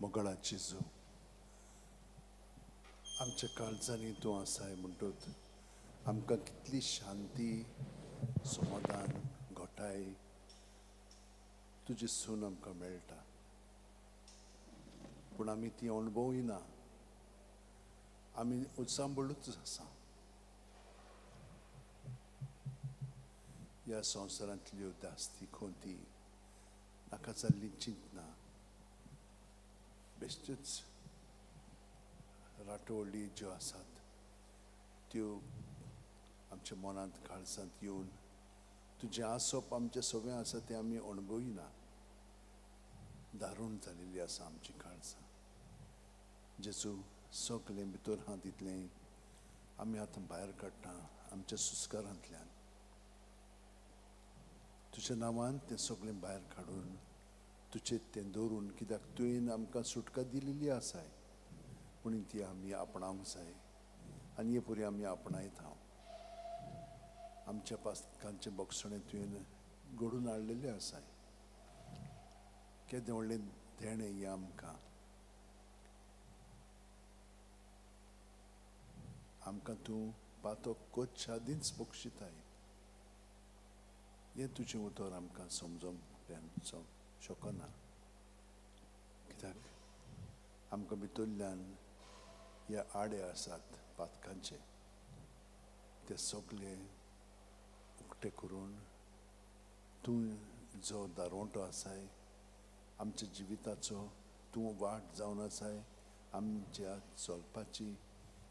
मोगळा जेजू, आमच्या काळजांनी तूं आसाय म्हणटूच आमकां कितली शांती, समाधान, घटाय तुजे सून आमकां मेळटा. पूण आमी ती अणभवय ना, आमी उचांबळूच आसा. ह्या संवसारांतल्यो दास्ती खोंती, नाका जाल्लीं चिंतना, बेश्ट्योच राटवळी ज्यो आसात त्यो आमच्या मनांत काळजांत येवन तुजें आसप आमचें सगळें आसा तें आमी अणभविना. दारूण जालेली आसा आमची काळजां. जेजू, सगळें भितर आहा तितलें आमी आतां भायर काडटा आमच्या सुस्कारांतल्यान. तुज्या नांवान तें सगळें भायर काडून तुजें तें दवरून, कित्याक तुवें आमकां सुटका दिलेली आसाय, पूण ती आमी आपणावंक जाय आनी हे परी आमी आपणायता. आमच्या पासकांचें बक्षणें तुवें घडून हाडलेलें आसाय. केदें व्हडलें देणें हें आमकां. आमकां तूं पातो कोच्या आदींच बक्षिताय. हें तुजें उतर आमकां समजोवंक शकना, कित्याक आमकां भितरल्यान हे आडे आसात पातकांचे, ते सगळे उक्ते करून तूं जो दारवंटो आसाय आमच्या जिविताचो, तूं वाट जावन आसाय आमच्या चलपाची,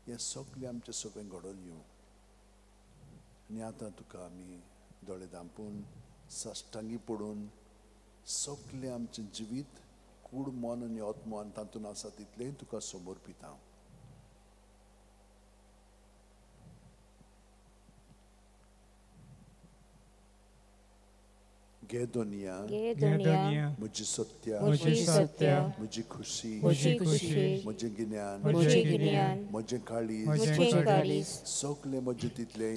हें सगळें आमचें सगळें घडोवन येवं. आनी आतां तुका आमी दोळे धांपून साश्टांगी पडून सगळें आमचें जिवीत, कूड, मन आनी आत्मो आनी तातूंत आसा तितलेंय तुका समर्पिता. घे दुनिया, म्हजी सत्या, म्हजी खुशी, म्हजें गिन्यान, म्हजें काळीज, सगळें म्हजें तितलें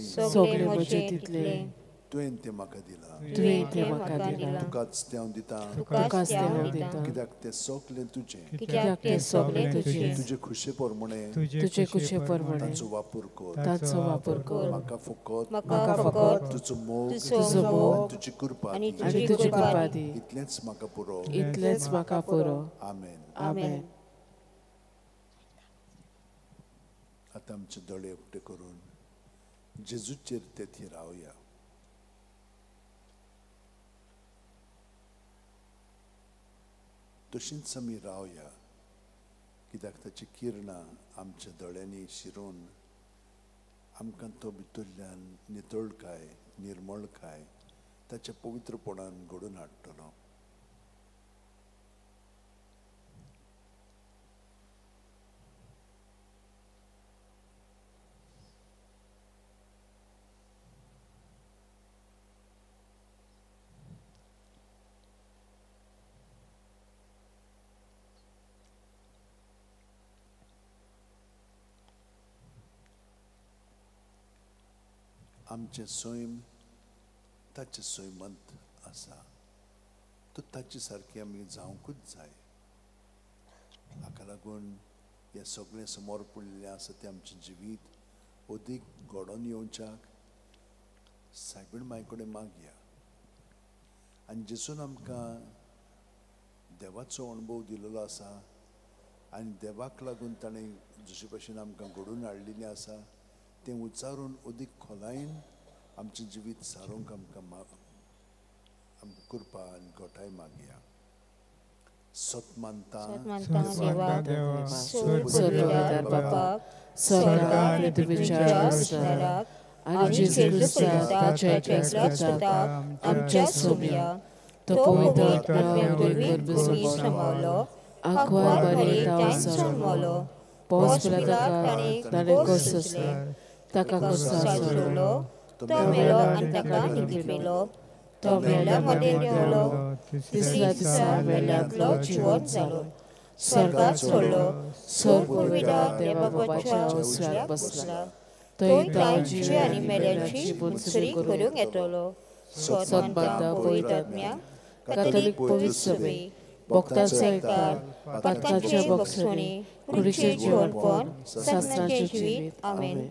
तुवें तें म्हाका दिलां. तुकाच तें हांव दितां, कित्याक तें सगळें तुजें. तुजे खुशे प्रमाणे ताचो वापर कर. म्हाका फकत तुजो मोग, तुजी कृपा दी, इतलेंच म्हाका पुरो, इतलेंच म्हाका पुरो. आमेन. आमेन. आतां आमचे दोळे उक्ते करून जेजूचेर ते थिरावया. तशींच आमी रावया, कित्याक ताची किरणां आमच्या दोळ्यांनी शिरोवन आमकां तो भितरल्यान नितळकाय, निर्मळकाय ताच्या पवित्रपणान घडोवन हाडटलो. आमचें सैम ताचें सैमांत आसा, तो ताचे सारकें आमी जावंकूच जाय. हाका लागून हें सगळें समोर पडिल्लें आसा तें आमचें जिवीत अदीक घडोवन येवच्याक सायबीण माय कडेन मागया. आनी जेजून आमकां देवाचो अणभव दिलेलो आसा आनी देवाक लागून ताणें जशे भशेन आमकां घडोवन हाडलेलें आसा तें उच्चारून अदीक खोलायेन आमचें जिवीत सारोवंक आमकां आमकां कृपा आनी घटाय मागया. सत मानता ताका सोडलो, तो मेलो आनी ताका निपलो, तो मेल्या मदें देंवलो, तिसऱ्या दिसा मेल्यांतलो जिवंत जालो, स्वर्गात सोडलो, सोर पुर्विदा देवा बाबाच्या उजव्याक बसला, थंय तांची आनी मेल्यांची मुंसरी करूंक येतलो. सत मानता पवित्र आत्म्याक, कातोलीक पवित्र सभे, भक्तांचो एकचार, पातकांचे भोगसणे, कुडीचें जिवनपण, सासणाचें जिवीत. आमेन.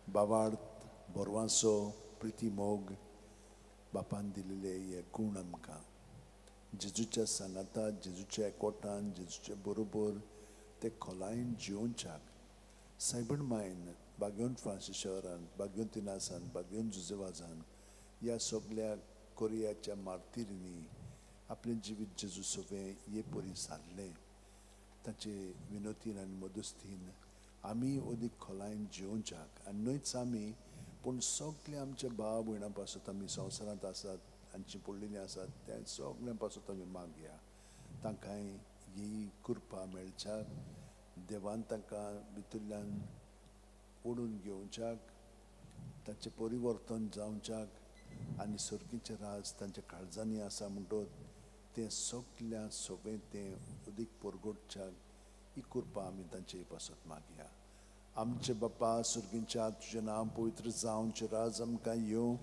बाबार्थ बोरवांचो प्रिती मोग बापान दिल्ले हे गूण आमकां जेजूच्या सांगाता, जेजूच्या एकवटान, जेजूच्या बरोबर ते खोलायेन जियोवच्याक सायबण मायन बागेवन फ्रांसीस शहरान, बागेवन तिनासान, बागेवन जुजेवाजान ह्या सगल्या कोरियाच्या मार्तिरींनी आपलें जिवीत जेजू सोवें हे परी सारलें. ताचे विनोतीन आनी मदस्तीन आमी अदीक खोलायेन जियोवच्याक आनी न्हयच आमी पूण सगळे आमच्या भाव भयणां पासत आमी संवसारांत आसात, हांची पडलेलीं आसात त्या सगळ्यां पासत आमी मागया. तांकांय ही कृपा मेळच्याक, देवान तांकां भितरल्यान ओडून घेवच्याक, ताचें परिवर्तन जावच्याक आनी सर्गीचें राज तांच्या काळजांनी आसा म्हणटच तें सगळ्या सोबें तें अदीक परगटच्याक ही कृपा आमी तांचे पासत मागया. आमचे बापा सर्गीच्या, तुजें नांव पवित्र जावं, तुजें राज आमकां येवं,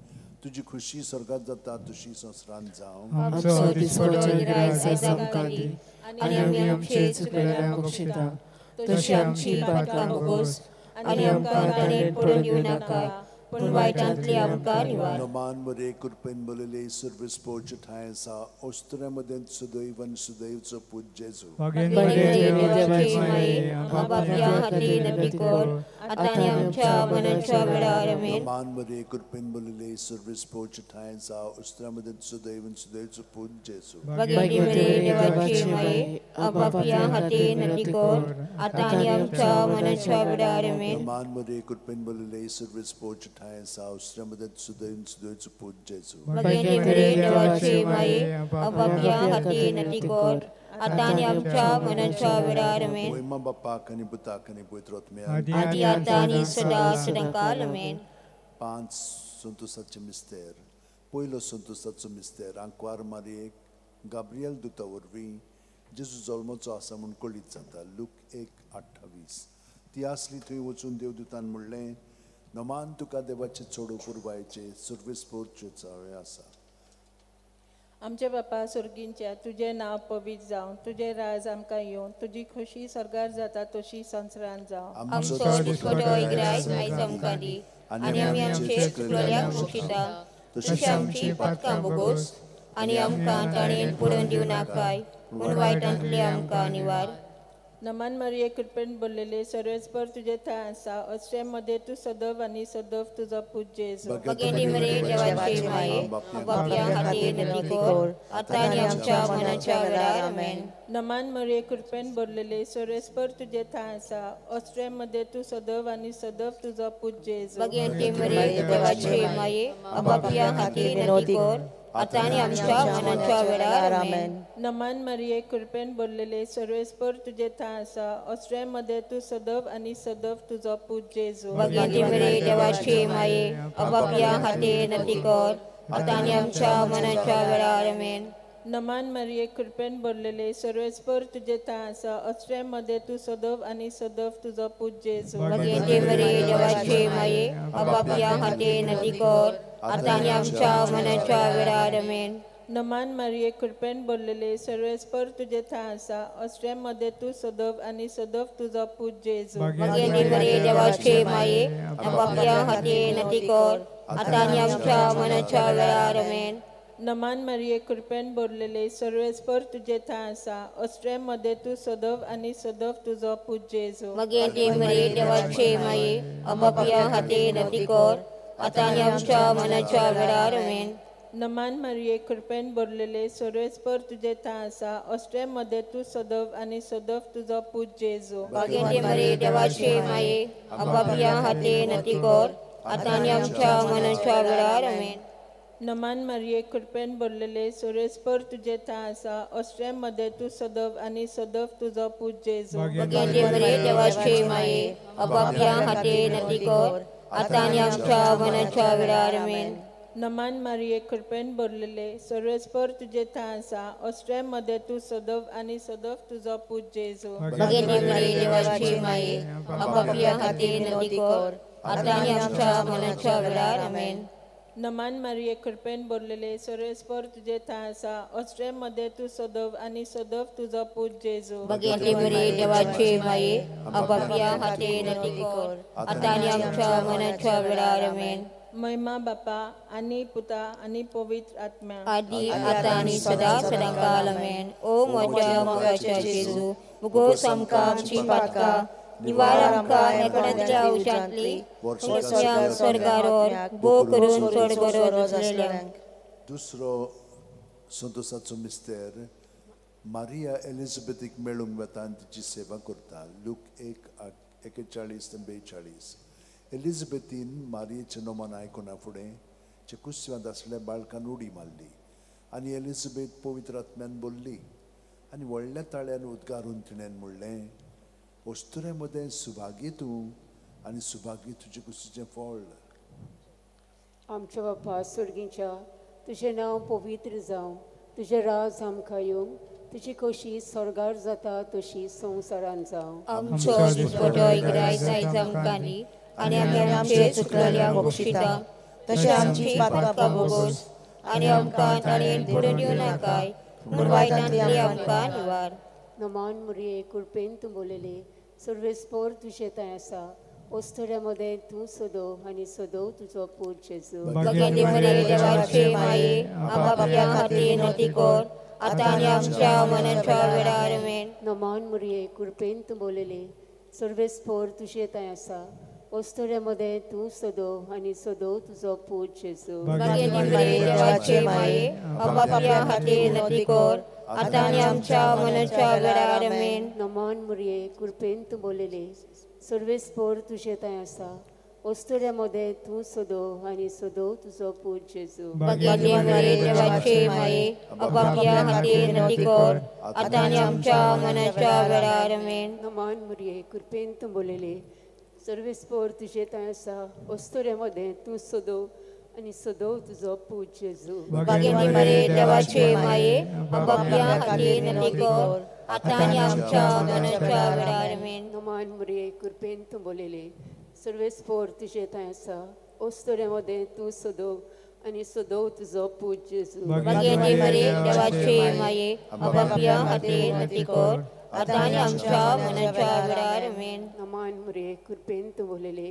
तुजी खुशी स्वर्गात जाता तशी संवसारांत जावं. आमचो दिसपडो आयज आमकां दी आनी आमी आमचे चुकलेल्यांक बक्षिता तशी आमची पातकां भोगोस आनी आमकां ताणें पडून दिवं नाका पूण वायटांतली आमकां निवार. नमान मरे कृपेन बोलले सर्विस पोच ठांय आसा ओस्त्र्या मदें सुदैव आनी सुदैवचो पूत जेजू. देवाची माये आपापल्या हाती नती कर आतां आनी आमच्या मनाच्या वेळार. आमेन. नमान मरे कृपेन बोलले सर्विस पोच ठांय आसा ओस्त्र्या मदें सुदैव आनी सुदैवचो पूत जेजू. देवाची माये आपापल्या हाती नती कर आतां आनी आमच्या मनाच्या वेळार. आमेन. नमान मरे कृपेन बोलले सर्विस पोच ठांय आसा ओस्त्र्या मदें सुदैव आनी सुदैवचो पूत जेजू. देवाची माये आपापल्या हाती नती कर आतां आनी आमच्या मनाच्या वेळार. आमेन. मोहिमा बापाक आनी पुताक आनी पवित्र आत्म्याक आदी आतां आनी सदां सदांकाल. आमेन. 5 संतोसाचे मिस्तेर. पयलो संतोसाचो मिस्तेर आंकवार मारयेक गाब्रियल दुता वरवीं जेजू जल्माचो आसा म्हूण कळीत जाता. लूक 1:28. ती आसली थंय वचून देवदूतान म्हणलें, नमान तुका देवाचे चड पुरवायचे सर्वीस पोरच्यो चावे आसा. आमचे बापा सर्गींच्या, तुजें नांव पवित्र जावं, तुजें राज आमकां येवं, तुजी खुशी स्वर्गार जाता तशी संवसारांत जावं. आमचो दिसपडो आयज आमकां दी आनी आमी आमचे चुकलेल्यांक बक्षिता तशी आमची पातकां भोगोस आनी आमकां ताणें पडून दिवं नाकाय पूण वायटांतले आमकां निवार. नमन मरिये कृपेन बोललेले सर्वेस्पर तुजे थंय आसा, अस्त्रे मध्ये तूं सदैव आनी सदैव तुजो पूत जेजू. भगिनी मरिये देवाची माये आपापल्या हाती नती कर आतां आनी आमच्या मनाच्या वेळार. आमेन. नमन मरिये कृपेन बोललेले सर्वेस्पर तुजे थंय आसा, अस्त्रे मध्ये तूं सदैव आनी सदैव तुजो पूत जेजू. भगिनी मरिये देवाची माये आपापल्या हाती नती कर आतां आनी आमच्या मनाच्या वेळार. आमेन. नमन मरिये कृपेन बोललेले सर्वेस्पर तुजे थंय आसा, अस्त्रे मध्ये तूं सदैव आनी सदैव तुजो पूत जेजू. भगिनी मरिये देवाची माये आपापल्या हाती नती कर आतां आनी आमच्या मनाच्या वेळार. आमेन. नमन मरिये कृपेन बोललेले सर्वेस्पर तुजे थंय आसा, अस्त्रे मध्ये तूं सदैव आनी सदैव तुजो पूत जेजू. भगिनी मरिये देवाची माये आपापल्या हाती नती कर आतां आनी आमच्या मनाच्या वेळार. आमेन. नमन मरिये कृपेन बोललेले सर्वेस्पर तुजे थंय आसा, अस्त्रे मध्ये तूं सदैव आनी सदैव तुजो पूत जेजू. भगिनी मरिये देवाची माये आपापल्या हाती नती कर आतां आनी आमच्या मनाच्या वेळार. आमेन. नमन मरिये कृपेन बोललेले सर्वेस्पर तुजे थंय आसा, अस्त्रे मध्ये तूं सदैव आनी सदैव तुजो पूत जेजू. भगिनी मरिये देवाची माये आपापल्या हाती नती कर आतां आनी आमच्या मनाच्या वेळार. आमेन. नमन मरिये कृपेन बोललेले सर्वेस्पर तुजे थंय आसा, अस्त्रे मध्ये तूं सदैव आनी सदैव तुजो पूत जेजू. भगिनी मरिये देवाची माये आपापल्या हाती नती कर आतां आनी आमच्या मनाच्या वेळार. आमेन. नमन मरिये कृपेन बोललेले सर्वेस्पर तुजे थंय आसा, अस्त्रे मध्ये तूं सदैव आनी सदैव तुजो पूत जेजू. भगिनी मरिये देवाची माये आपापल्या हाती नती कर आतां आनी आमच्या मनाच्या वेळार. आमेन. नमन मरिये कृपेन बोललेले सर्वेस्पर तुजे थंय आसा, अस्त्रे मध्ये तूं सदैव आनी सदैव तुजो पूत जेजू. भगिनी मरिये देवाची माये आपापल्या हाती नती कर आतां आनी आमच्या मनाच्या वेळार. आमेन. नमान मारिये कृपेन भरलेले सर्वेस्पर तुजे थंय आसा अस्त्रे मदें तूं सदव आनी सदव तुजो पूत जेजू. भगिनी मरिये देवाचे माये आपापल्या हाते नती कर आतां आनी आमच्या मनाच्या वेळार आमेन. महिमा बापा आनी पुता आनी पवित्र आत्म्या आदी आतां आनी सदां सदां काल आमेन. ओ म्हज्या मोगाच्या जेजू मुगोस आमकां आमची पातकां निवार आमकां एकणांतल्या उज्यांतली स्वर्गार भोव करून चड गरज आसलेल्यांक. दुसरो संतोसाचो मिस्तेर मारिया एलिझाबेथीक मेळूंक वता आनी तिची सेवा करता. लूक 1:41 ते 42. एलिझाबेथीन मारियेचें नोमान आयकुना फुडें जे कुसव्यांत आसल्या बाळकान उडी मारली आनी एलिझाबेथ पवित्र आत्म्यान बोल्ली आनी व्हडल्या ताळ्यान उद्गारून तिणें म्हणलें, अस्तुरे मदें सुभागी तूं आनी सुभागी तुजे कुशीचें फळ. आमच्या बापा स्वर्गीच्या तुजें नांव पवित्र जावं, तुजें राज आमकां येवं, तुजी खोशी स्वर्गार जाता तशी संवसारान जावं. आमचो दिसपटो इग्रायज आयज आमकां दी आनी आमी आमचे चुकलेल्यांक बक्षिता तशें आमची पातकां भोगोस आनी आमकां ताणें पडून दिवं नाकाय पूण वायटांतली आमकां निवार. नमान मुरये कृपेन तूं बोलयले सर्वेस्पर तुजें थंय आसा अस्तुऱ्यां मदें तूं सदव आनी सदव तुजो पूत जेजू. भगिनी मरिये देवाचे माये आपापल्या खातीर नती कर आतां आनी आमच्या मनाच्या वेळार आमेन. नमान मुरये कृपेन तूं बोलयले सर्वेस्पर तुजें थंय आसा अस्तुऱ्यां मदें तूं सदव आनी सदव तुजो पूत जेजू. भगिनी मरिये देवाचे माये आपापल्या खातीर नती कर आतां आनी आमच्या मनाच्या वेळार आमेन. नमान मुरये कृपेन तूं बोलयले सर्वेस्पर तुजें थंय आसा अस्तुऱ्यां मदें तूं सदव आनी सदव तुजो पूत जेजू. भगिनी मरिये देवाचे माये आपापल्या खातीर नती कर आतां आनी आमच्या मनाच्या वेळार आमेन. नमान मुरये कृपेन तूं बोलयले सर्वेस्पर तुजें थंय आसा अस्तुऱ्यां मदें तूं सदव आनी सदव तुजो पूत जेजू. भगिनी मरिये देवाचे माये आपापल्या खातीर नती कर आतां आनी आमच्या मनाच्या वेळार आमेन. नमान मुरये कृपेन तूं बोलयले सर्वेस्पर तुजें थंय आसा अस्तुऱ्यां मदें तूं सदव आनी सदव तुजो पूत जेजू. भगिनी मरिये देवाचे माये आपापल्या खातीर नती कर आतां आनी आमच्या मनाच्या वेळार आमेन. नमान मुरये कृपेन तूं बोलयले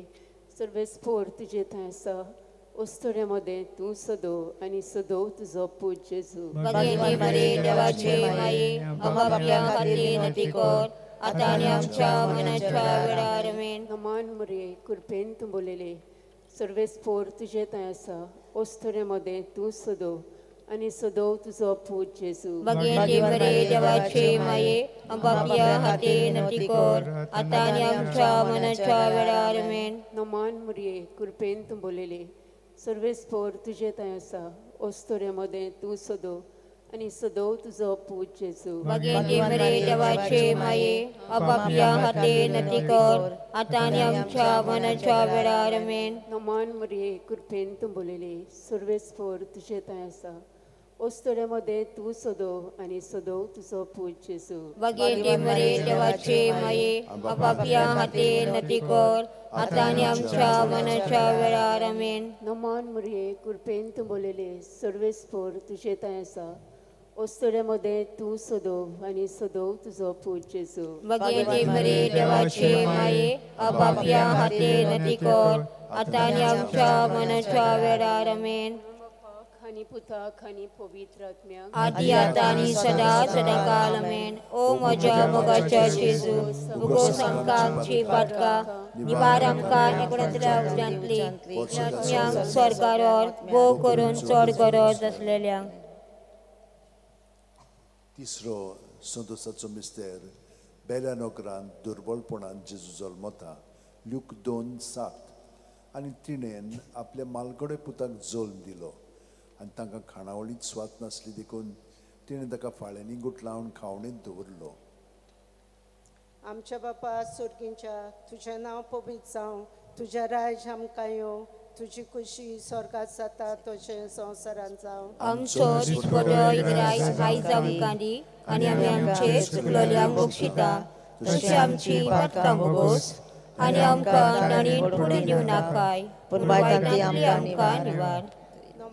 सर्वेस्पर तुजें थंय आसा अस्तुऱ्यां मदें तूं सदव आनी सदव तुजो पूत जेजू. भगिनी मरिये देवाचे माये आपापल्या खातीर नती कर आतां आनी आमच्या मनाच्या वेळार आमेन. नमान मुरये कृपेन तूं बोलयले सर्वेस्पर तुजें थंय आसा अस्तुऱ्यां मदें तूं सदव आनी सदव तुजो पूत जेजू. भगिनी मरिये देवाचे माये आपापल्या खातीर नती कर आतां आनी आमच्या मनाच्या वेळार आमेन. नमान मुरये कृपेन तूं बोलयले सर्वेस्पर तुजें थंय आसा अस्तुऱ्यां मदें तूं सदव आनी सदव तुजो पूत जेजू. भगिनी मरिये देवाचे माये आपापल्या खातीर नती कर आतां आनी आमच्या मनाच्या वेळार आमेन. नमान मुरये कृपेन तूं बोलयले सर्वेस्पर तुजें थंय आसा अस्तुऱ्यां मदें तूं सदव आनी सदव तुजो पूत जेजू. भगिनी मरिये देवाचे माये आपापल्या खातीर नती कर आतां आनी आमच्या मनाच्या वेळार आमेन. नमान मुरये कृपेन तूं बोलयले सर्वेस्पर तुजें थंय आसा अस्तुऱ्यां मदें तूं सदव आनी सदव तुजो पूत जेजू. भगिनी मरिये देवाचे माये आपापल्या खातीर नती कर आतां आनी आमच्या मनाच्या वेळार आमेन. आनी पुताक आनी पवित्र आत्म्याक आदी आतां आनी सदां सदां काल आमेन. ओ म्हज्या मोगाच्या जेजू मुगोस आमकां आमची पातकां निवार आमकां एकणांतल्या उज्यांतली स्वर्गार भोव करून चड गरज आसलेल्यांक. तिसरो संतोसाचो मिस्तेर बेल्या नोकरान दुर्बलपणान जेजू जल्मता. लूक 2:7. आनी तिणेन आपल्या मालगडे पुताक जल्म दिलो आनी तांकां खाणावळींत स्वाद नासली देखून तिणें ताका फाळ्यांनी गुटलावन खावणेंत दवरलो. आमच्या बापा स्वर्गींच्या तुजें नांव पवित्र जावं, तुजें राज्य आमकां येवं, तुजी खुशी स्वर्गात जाता तशें संवसारांत जावं. आमचो दिसपटो इग्रायज आयज आमकां दी आनी आमी आमचे चुकलेल्यांक बक्षिता तशें आमची पातकां भोगोस आनी आमकां नणीन फुडें दिवं नाकाय पूण वायटांतली आमकां निवार.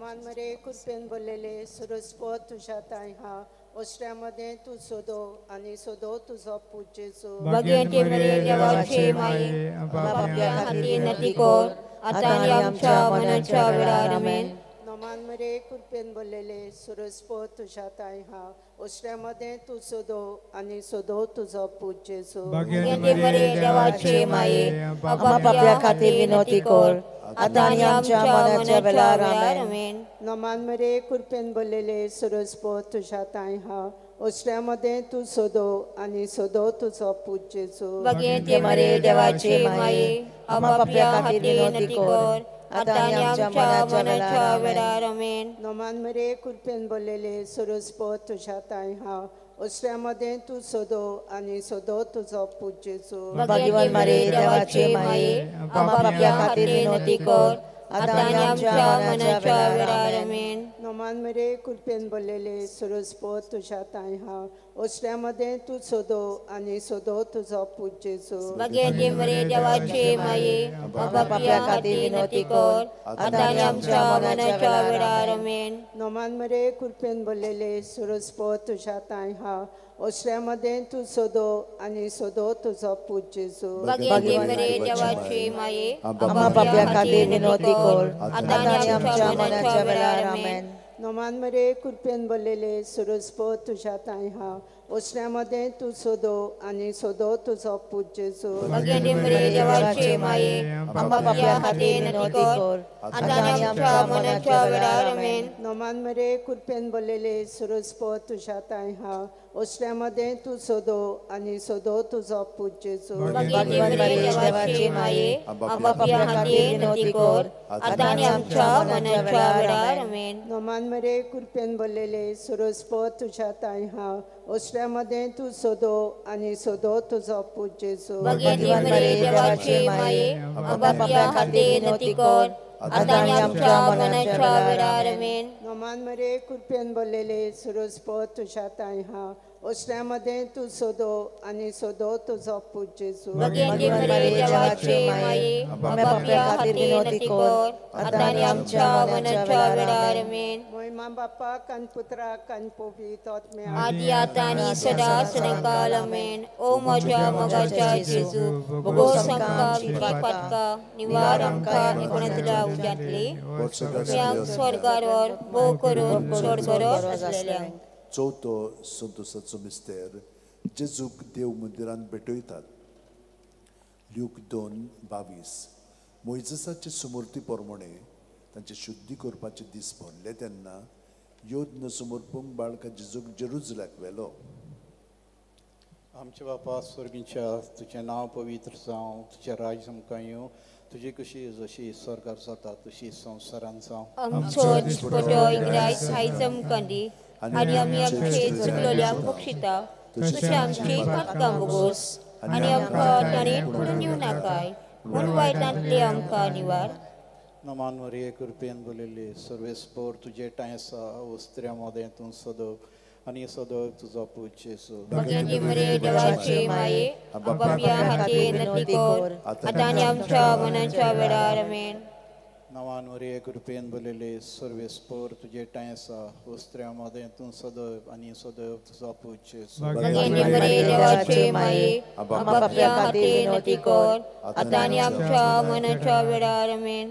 नमान मरे कृपेन बोललेले सुरस्पत तुझ्या ताय हा ओसऱ्या मदें तूं सोदो आनी सोदो तुजो पूत जेजू. भाग्यवंती मरिये देवाचे माये, पापयां खातीर विनंती कर आतां आनी आमच्या मरणाच्या वेळार. आमेन. नमान मरे कृपेन बोललेले सुरस्पत तुझ्या ताय हा ओसऱ्या मदें तूं सोदो आनी सोदो तुजो पूत जेजू. भाग्यवंती मरिये देवाचे माये, पापयां खातीर विनंती कर आतां आनी आमच्या मरणाच्या वेळार. आमेन. नमान मरे कृपेन बोललेले सुरस्पत तुझ्या ताय हा ओसऱ्या मदें तूं सोदो आनी सोदो तुजो पूत जेजू. भाग्यवंती मरिये देवाचे माये, पापयां खातीर विनंती कर आतां आनी आमच्या मरणाच्या वेळार. आमेन. नमान मरे कृपेन बोललेले सुरस्पत तुझ्या ताय हा ओसऱ्या मदें तूं सोदो आनी सोदो तुजो पूत जेजू. भाग्यवान मरिये देवाचे माये, पापयां खातीर विनंती कर आतां आनी आमच्या मरणाच्या वेळार. आमेन. नमान मरे कृपेन बोललेले सुरस्पत तुझ्या ताय हा ओसऱ्या मदें तूं सोदो आनी सोदो तुजो पूत जेजू. भाग्यवंती मरिये देवाचे माये, पापयां खातीर विनंती कर आतां आनी आमच्या मरणाच्या वेळार. आमेन. नमान मरे कृपेन बोललेले सुरस्पत तुझ्या ताय हा ओसऱ्या मदें तूं सोदो आनी सोदो तुजो पूत जेजू. भाग्यवंती मरिये देवाचे माये, पापयां खातीर विनंती कर आतां आनी आमच्या मरणाच्या वेळार. आमेन. नमान मरे कृपेन बोललेले सुरस्पत तुझ्या ताय हा ओसऱ्या मदें तूं सोदो आनी सोदो तुजो पूत जेजू. भाग्यवंती मरिये देवाचे माये, पापयां खातीर विनंती कर आतां आनी आमच्या मरणाच्या वेळार. आमेन. नमान मरे कृपेन बोललेले सुरस्पत तुझ्या ताय हा ओसऱ्या मदें तूं सोदो आनी सोदो तुजो पूत जेजू. भाग्यवंती मरिये देवाचे माये, पापयां खातीर विनंती कर आतां आनी आमच्या मरणाच्या वेळार. आमेन. नमान मरे कृपेन बोललेले सुरस्पत तुझ्या ताय हा ओसऱ्या मदें तूं सोदो आनी सोदो तुजो पूत जेजू. भाग्यवंती मरिये देवाचे माये, पापयां खातीर विनंती कर आतां आनी आमच्या मरणाच्या वेळार. आमेन. नमान मरे कृपेन बोललेले सुरस्पत तुझ्या ताय हा ओसऱ्या मदें तूं सोदो आनी सोदो तुजो पूत जेजू. भाग्यवंती मरिये देवाचे माये, पापयां खातीर विनंती कर आतां आनी आमच्या मरणाच्या वेळार. आमेन. मोहिमा बापाक आनी पुत्राक आनी पवित्र आत्म्याक आदी आतां आनी सदा सदांकाल. आमेन. ओ म्हज्या मोगाच्या जेजू, भोगोस आमकां आमची पातकां निवार आमकां एकोणांतल्या उज्यांतली स्वर्गार व्हर, भोव करून चड गरज आसलेल्यांक. चवथो संतोसाचो मिस्तेर, जेजूक देव मंदिरांत भेटयतात. ल्यूक 2:22. मोयजसाचे सुमूर्ती प्रमाणे तांचे शुद्धी करपाचे दीस भरले तेन्ना योद्न समर्पूंक बाळका जेजूक जेरुजल्याक व्हेलो. आमच्या बापा स्वर्गीच्या, तुजें नांव पवित्र जावं, तुजें राज्य आमकां येवं, तुजी कशी जशी स्वर्गार जाता तशी संवसारान जावं. आमचो दिसपटो इग्रायस आयज आमकां दी आनी आमी आमचे चुकलेल्यांक बक्षिता तशें आमची पातकां बोगोस आनी आमकां ताणें पडून येवं नाकाय म्हूण वायटांतले आमकां निवार. नमान मरिये कृपेन बोलिल्ली सर्वेस्पोर तुजे ठांय आसा वस्त्र्या मदें तूं सदप आनी सदैव तुजो पूत जेजू. भाग्यवंती मरिये देवाचे माये, पापयां खातीर विनंती कर आतां आनी आमच्या मरणाच्या वेळार. आमेन. नवान मरिये कृपेन बोलिल्ली सर्वेस्पोर तुजे ठांय आसा वस्त्र्या मदें तूं सदैव आनी सदैव तुजो पूत जेजू. भाग्यवंती मरिये देवाचे माये, पापयां खातीर विनंती कर आतां आनी आमच्या मरणाच्या वेळार. आमेन.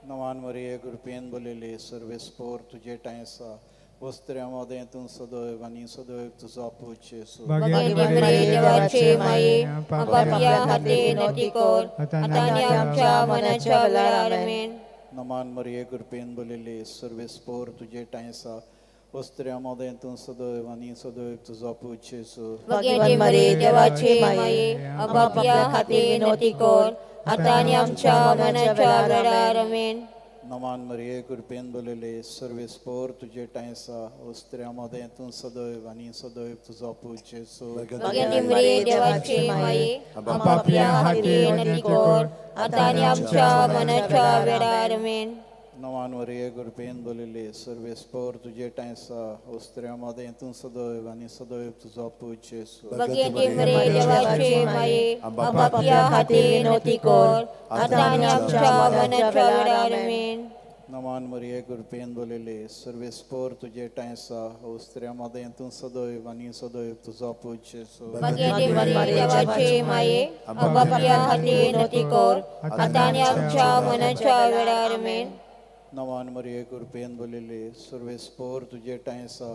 नवान मरिये कृपेन बोलिल्ली सर्वेस्पोर तुजे ठांय आसा वस्त्र्या मदें तूं सदैव आनी सदैव तुजो पूत जेजू. भाग्यवंती मरिये देवाचे माये, पापयां खातीर विनंती कर आतां आनी आमच्या मरणाच्या वेळार. आमेन. नमान मरिये कृपेन बोलिल्ली सर्वेस्पोर तुजे ठांय आसा वस्त्र्या मदें तूं सदैव आनी सदैव तुजो पूत जेजू. भाग्यवंती मरिये देवाचे माये, पापयां खातीर विनंती कर आतां आनी आमच्या मरणाच्या वेळार. आमेन. नमान मरिये कृपेन बोलिल्ली सर्वेस्पोर तुजे ठांय आसा वस्त्र्या मदें तूं सदैव आनी सदैव तुजो पूत जेजू. भाग्यवंती मरिये देवाचे माये, पापयां खातीर विनंती कर आतां आनी आमच्या मरणाच्या वेळार. आमेन. नवान मरिये कृपेन बोलिल्ली सर्वेस्पोर तुजे ठांय आसा वस्त्र्या मदें तूं सदैव आनी सदैव तुजो पूत जेजू. भाग्यवंती मरिये देवाचे माये, पापयां खातीर विनंती कर आतां आनी आमच्या मरणाच्या वेळार. आमेन. नमान मरिये कृपेन भरलेले सर्वेस्पोर तुजे ठांय आसा स्त्रियां मदें तूं सदैव आनी सदैव तुजो पूत जेजू. भाग्यवती मरिये देवाचे माये, आपापल्या खातीर विनंती कर आतां आनी आमच्या मनाच्या वेळार. आमेन. नमान मरिये कृपेन भरलेले सर्वेस्पोर तुजे ठांय आसा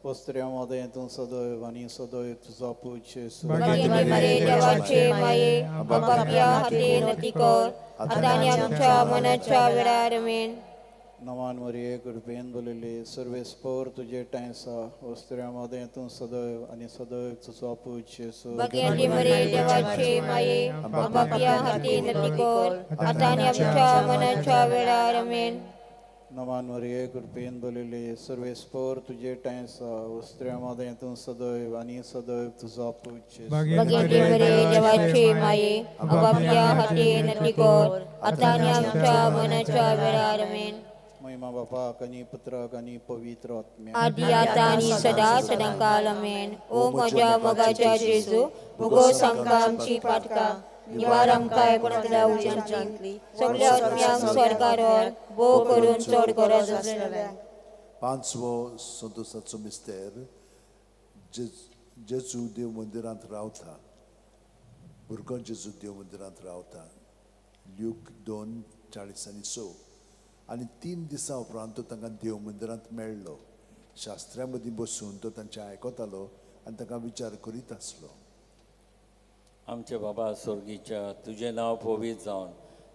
स्त्रियां मदें तूं सदैव आनी सदैव तुजो पूत जेजू. भाग्यवती मरिये देवाचे माये, आपापल्या खातीर विनंती कर आतां आनी आमच्या मनाच्या वेळार. आमेन. नमान मरिये कृपेन भरलेले सर्वेस्पोर तुजे ठांय आसा स्त्रियां मदें तूं सदैव आनी सदैव तुजो पूत जेजू. भाग्यवती मरिये देवाचे माये, आपापल्या खातीर विनंती कर आतां आनी आमच्या मनाच्या वेळार. आमेन. नमान मरिये कृपेन भरलेले सर्वेस्पोर तुजे ठांय आसा स्त्रियां मदें तूं सदैव आनी सदैव तुजो पूत जेजू. भाग्यवती मरिये देवाचे माये, आपापल्या खातीर विनंती कर आतां आनी आमच्या मनाच्या वेळार. आमेन. महिमा बापाक आनी पुत्राक आनी पवित्र आत्म्याक, आदी आतां आनी सदां सदां काल. आमेन. ओ म्हज्या मोगाच्या जेजू, भुगोस आमकां आमची पातकां, निवार आमकां एकूणांतल्या उज्यांतली, सगल्या आत्म्यांक स्वर्गार व्हर, भोव करून चड गरज आसलेल्यांक. पांचवो संतोसाचो मिस्तेर. जेजू देव मंदिरांत रावता. भुरगो जेजू देव मंदिरांत रावता. ल्यूक 2:46. आनी 3 दिसां उपरांत तो तांकां देव मंदिरांत मेळ्ळो. शास्त्र्या मदीं बसून तो तांचें आयकतालो आनी तांकां विचार करीत आसलो. आमचे बाबा स्वर्गीच्या, तुजें नांव पवित्र जावन,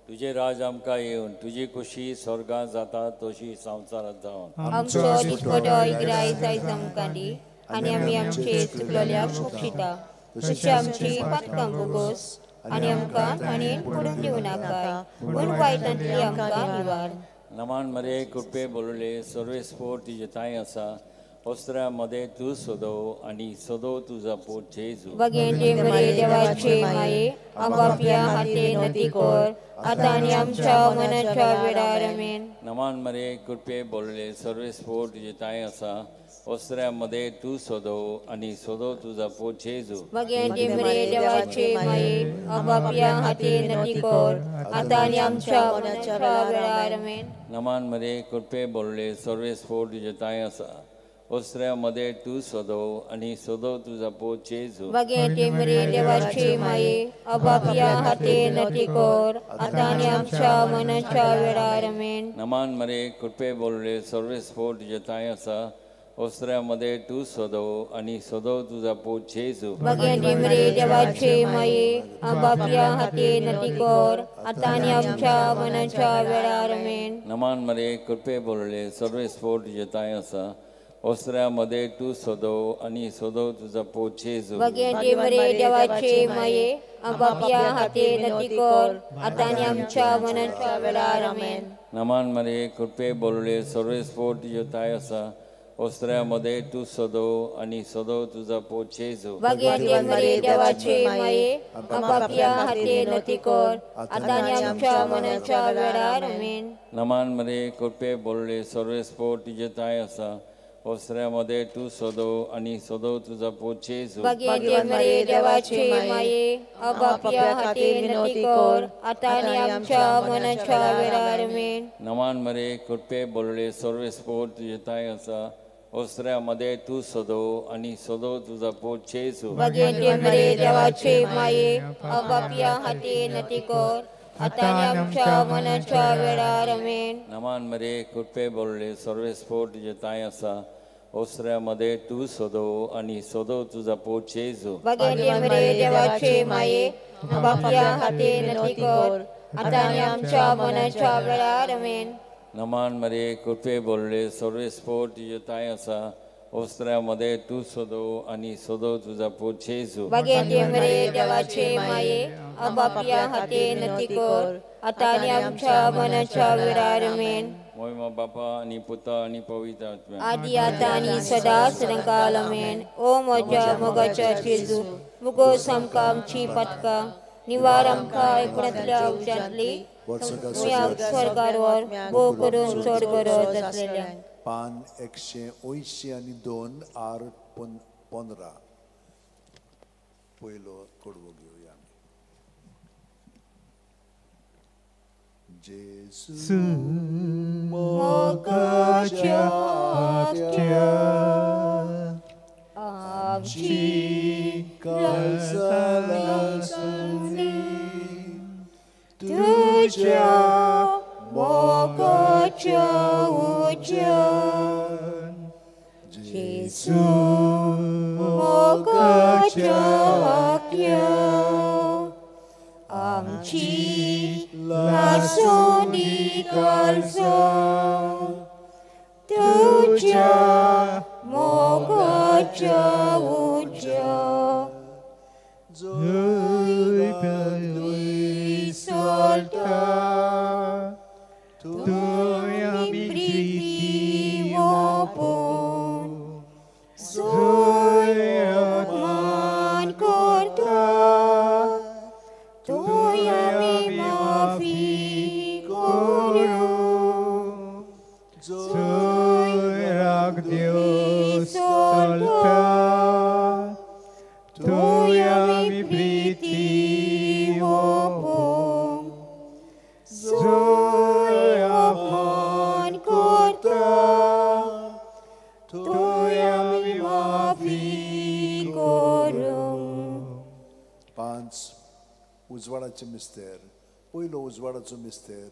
तुजें राज आमकां येवन, तुजी खुशी स्वर्गांत जाता तशी संवसारांत जावन. आमचो दिसपटो इग्रायज आयज आमकां दी आनी आमी आमचे चुकलेल्याक बक्षिता, तशी आमची पातकां भोगोस आनी आमकां ताणें पडून दिवं नाका, पूण वायटांतली आमकां निवार. नमान मरिये कृपे भरलेले सर्वेस्पोर तुजे ठांय आसा स्त्रियां मदें तूं सदव आनी सदव तुजो पूत जेजू. भाग्यवती मरिये देवाचे माये, आपापल्या खातीर विनंती कर आतां आनी आमच्या मनाच्या वेळार. आमेन. नमान मरिये कृपे भरलेले सर्वेस्पोर तुजे ठांय आसा स्त्रियां मदें तूं सदव आनी सदव तुजो पूत जेजू. भाग्यवती मरिये देवाचे माये, आपापल्या खातीर विनंती कर आतां आनी आमच्या मनाच्या वेळार. आमेन. नमान मरिये कृपे भरलेले सर्वेस्पोर तुजे ठांय आसा स्त्रियां मदें तूं सदव आनी सदव तुजो पूत जेजू. भाग्यवती मरिये देवाचे माये, आपापल्या खातीर विनंती कर आतां आनी आमच्या मनाच्या वेळार. आमेन. नमान मरिये कृपे भरलेले सर्वेस्पोर तुजे ठांय आसा स्त्रियां मदें तूं सदव आनी सदव तुजो पूत जेजू. भाग्यवती मरिये देवाचे माये, आपापल्या खातीर विनंती कर आतां आनी आमच्या मनाच्या वेळार. आमेन. नमान मरिये कृपे भरलेले सर्वेस्पोर तुजे ठांय आसा स्त्रियां मदें तूं सदव आनी सदव तुजो पूत जेजू. भाग्यवती मरिये देवाचे माये, आपापल्या खातीर विनंती कर आतां आनी आमच्या मनाच्या वेळार. आमेन. नमान मरिये कृपे भरलेले सर्वेस्पोर तुजे ठांय आसा स्त्रियां मदें तूं सदव आनी सदव तुजो पूत जेजू. भाग्यवती मरिये देवाचे माये, आपापल्या खातीर विनंती कर आतां आनी आमच्या मनाच्या वेळार. आमेन. नमान मरिये कृपे भरलेले सर्वेस्पोर तुजे ठांय आसा स्त्रियां मदें तूं सदव आनी सदव तुजो पूत जेजू. भाग्यवती मरिये देवाचे माये, आपापल्या खातीर विनंती कर आतां आनी आमच्या मनाच्या वेळार. आमेन. नमान मरिये कृपे भरलेले सर्वेस्पोर तुजे ठांय आसा स्त्रियां मदें तूं सदव आनी सदव तुजो पूत जेजू. भाग्यवती मरिये देवाचे माये, आपापल्या खातीर विनंती कर आतां आनी आमच्या मनाच्या वेळार. आमेन. नमान मरिये कृपे भरलेले सर्वेस्पोर तुजे ठांय आसा स्त्रियां मदें तूं सदव आनी सदव तुजो पूत जेजू. भाग्यवती मरिये देवाचे माये, आपापल्या खातीर विनंती कर आतां आनी आमच्या मनाच्या वेळार. आमेन. नमान मरिये कृपे भरलेले सर्वेस्पोर तुजे ठांय आसा स्त्रियां मदें तूं सदव आनी सदव तुजो पूत जेजू. भाग्यवती मरिये देवाचे माये, आपापल्या खातीर विनंती कर आतां आनी आमच्या मनाच्या वेळार. आमेन. मोहिमा बापा आनी पुता आनी पवित्र आत्म्या, आदी आतां आनी सदां सदां काल. आमेन. ओ म्हज्या मोगाच्या जेजू, मुगोस आमकां आमची पातकां, निवार आमकां एकूणांतल्या उज्यांतली, स्वर्गार व्हर, भोव करून चड गरज आसलेल्यांक. पान 182 आर 15 पयलो कडवो घेवया आमी. जेजू मोगाच्या आत्या आमची काळजां लासूनी तुज्या मोगाच्या उज्यान जेजू मोगाच्या आत्या आमची लासूनी काळजां तुज्या मोगाच्या उज्यान जय चलता तुय आमी प्रीती ओपून जोय अपमान करता तुय आमी माफी करूं जय राग देव चलता तुय आमी प्रीती ओपून जोय अपमान करता तुय आमी माफी करूं. 5 उजवाडाचे मिस्तेर. पयलो उजवाडाचो मिस्तेर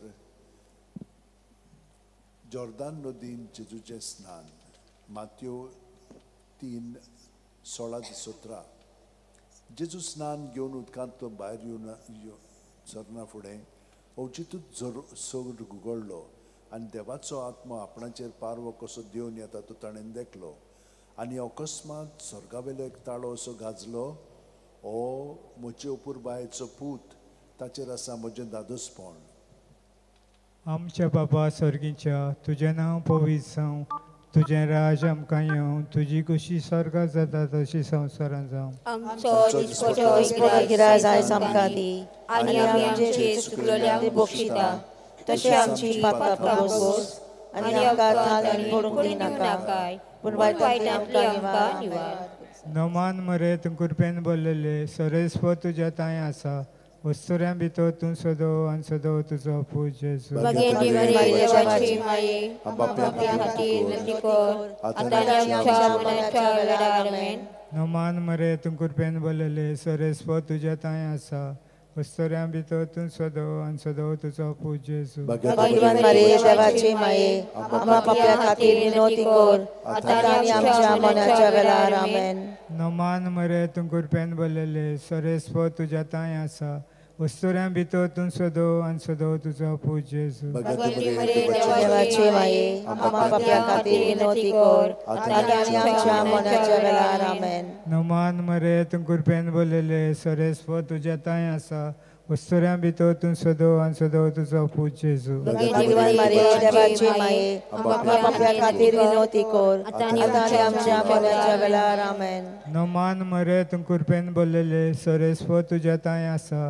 जॉर्दान नदीन जेजूचें स्नान. मात्यो 3:16-17. जेजू स्नान घेवन उदकांतलो भायर येवन सरना फुडें अवचितूच सोर उगडलो आनी देवाचो आत्मो आपणाचेर पारवो कसो देवन येता तो ताणें देखलो. आनी अकस्मात स्वर्गावेलो एक ताळो असो गाजलो, ओ म्हजे अपुरबायेचो पूत, ताचेर आसा म्हजें दादोसपण. आमच्या बाबा स्वर्गीच्या तुजें नांव पवित्र जावं, तुजें राज आमकां येवं, तुजी खुशी स्वर्गात जाता तशी संवसारांत जावं. आमचो दिसपटो गिराज आयज आमकां दी आनी आमी आमचे चुकलेल्यांक बक्षिता तशें आमची पापां बोगोस आनी आमकां थान पडूंक दिनाका पूण वायटांतली आमकां निवार. नमान मरे तूं कृपेन भरलेले, सरेस्व तुज्या तांय आसा, वस्तुऱ्यां भितर तूं सदो आनी सदो तुजो पूत जेजू. भगेंती मरिये देवाची माये, आमच्या खातीर विनंती कर आतां आनी आमच्या मरणाच्या वेळार. आमेन. नमान मरे तूं कृपेन भरलेले, सरेस्व तुज्या तांय आसा, वस्तुऱ्यां भितर तूं सदो आनी सदो तुजो पूत जेजू. भगवान मरिये देवाची माये, आमच्या पाप्या खातीर विनवती कर आतां आनी आमच्या मरणाच्या वेळार. आमेन. नमान मरे तूं कृपेन भरलेले, सरेस्व तुज्या तांय आसा, वस्तुऱ्यां भितर तूं सदो आनी सदो तुजो पूत जेजू. भगवती मरिये देवाची माये, आमच्या पाप्या खातीर विनवती कर आतां आनी आमच्या मरणाच्या वेळार. आमेन. नमान मरे तूं कृपेन भरलेले, सरेस्व तुज्या तांय आसा, वस्तुऱ्यां भितर तूं सदो आनी सदो तुजो पूत जेजू. भगवान मरिये देवाची माये, आमच्या पाप्या खातीर विनवती कर आतां आनी आमच्या मरणाच्या वेळार. आमेन. नमान मरे तूं कृपेन भरलेले, सरेस्व तुज्या तांय आसा,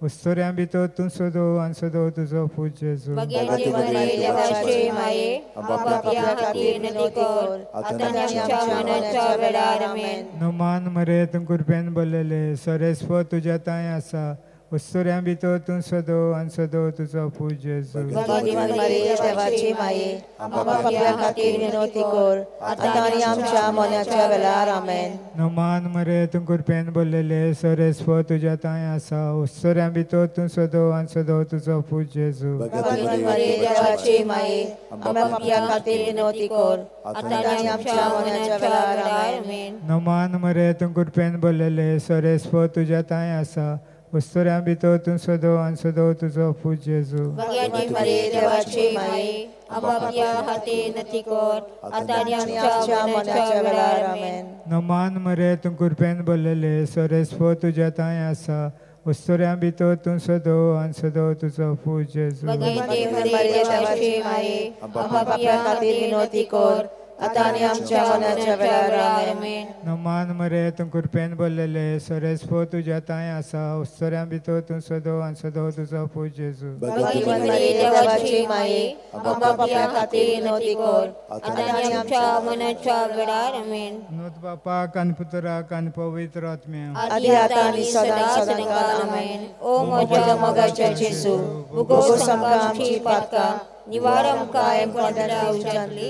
वस्तुऱ्यां भितर तूं सदो आनी सदो तुजो पूत जेजू. भगवती मरिये देवाची माये, आमच्या पाप्या खातीर विनवती कर आतां आनी आमच्या मरणाच्या वेळार. आमेन. नमान मरे तूं कृपेन भरलेले, सरेस्व तुज्या तांय आसा, वस्तुऱ्यां भितर तूं सदो आनी सदो तुजो पूत जेजू. भगवान मरिये देवाची माये, आमच्या पाप्या खातीर विनवती कर आतां आनी आमच्या मरणाच्या वेळार. आमेन. नमान मरे तूं कृपेन भरलेले, सरेस्व तुज्या तांय आसा, वस्तुऱ्यां भितर तूं सदो आनी सदो तुजो पूत जेजू. भगवान मरिये देवाची माये, आमच्या पाप्या खातीर विनवती कर आतां आनी आमच्या मरणाच्या वेळार. आमेन. नमान मरे तूं कृपेन भरलेले, सरेस्व तुज्या तांय आसा, वस्तुऱ्यां भितर तूं सदो आनी सदो तुजो पूत जेजू. भगवती मरिये देवाची माये, आमच्या पाप्या खातीर विनवती कर आतां आनी आमच्या मरणाच्या वेळार. आमेन. नमान मरे तूं कृपेन भरलेले, सरेस्व तुज्या तांय आसा, वस्तुऱ्यां भितर तूं सदो आनी सदो तुजो पूत जेजू. भगवती मरिये देवाची माये, आमच्या पाप्या खातीर विनवती कर आतां आनी आमच्या मरणाच्या वेळार. आमेन. नमान मरे तूं कृपेन भरलेले, सरेस्व तुज्या तांय आसा, वस्तुऱ्यां भितर तूं सदो आनी सदो तुजो पूत जेजू. भगवान मरिये देवाची माये, आमच्या पाप्या खातीर विनवती कर आतां आनी आमच्या मरणाच्या वेळार. आमेन. नोत बापाक आनी पुत्राक आनी पवित्र आत्म्याक आदी आतां आनी सदां सदांकाळ. आमेन. ओ म्हज्या मोगाच्या जेजू, उगोस आमकां आमची पातकां, निवार आमकां एमकोंडांतल्या उज्यांतली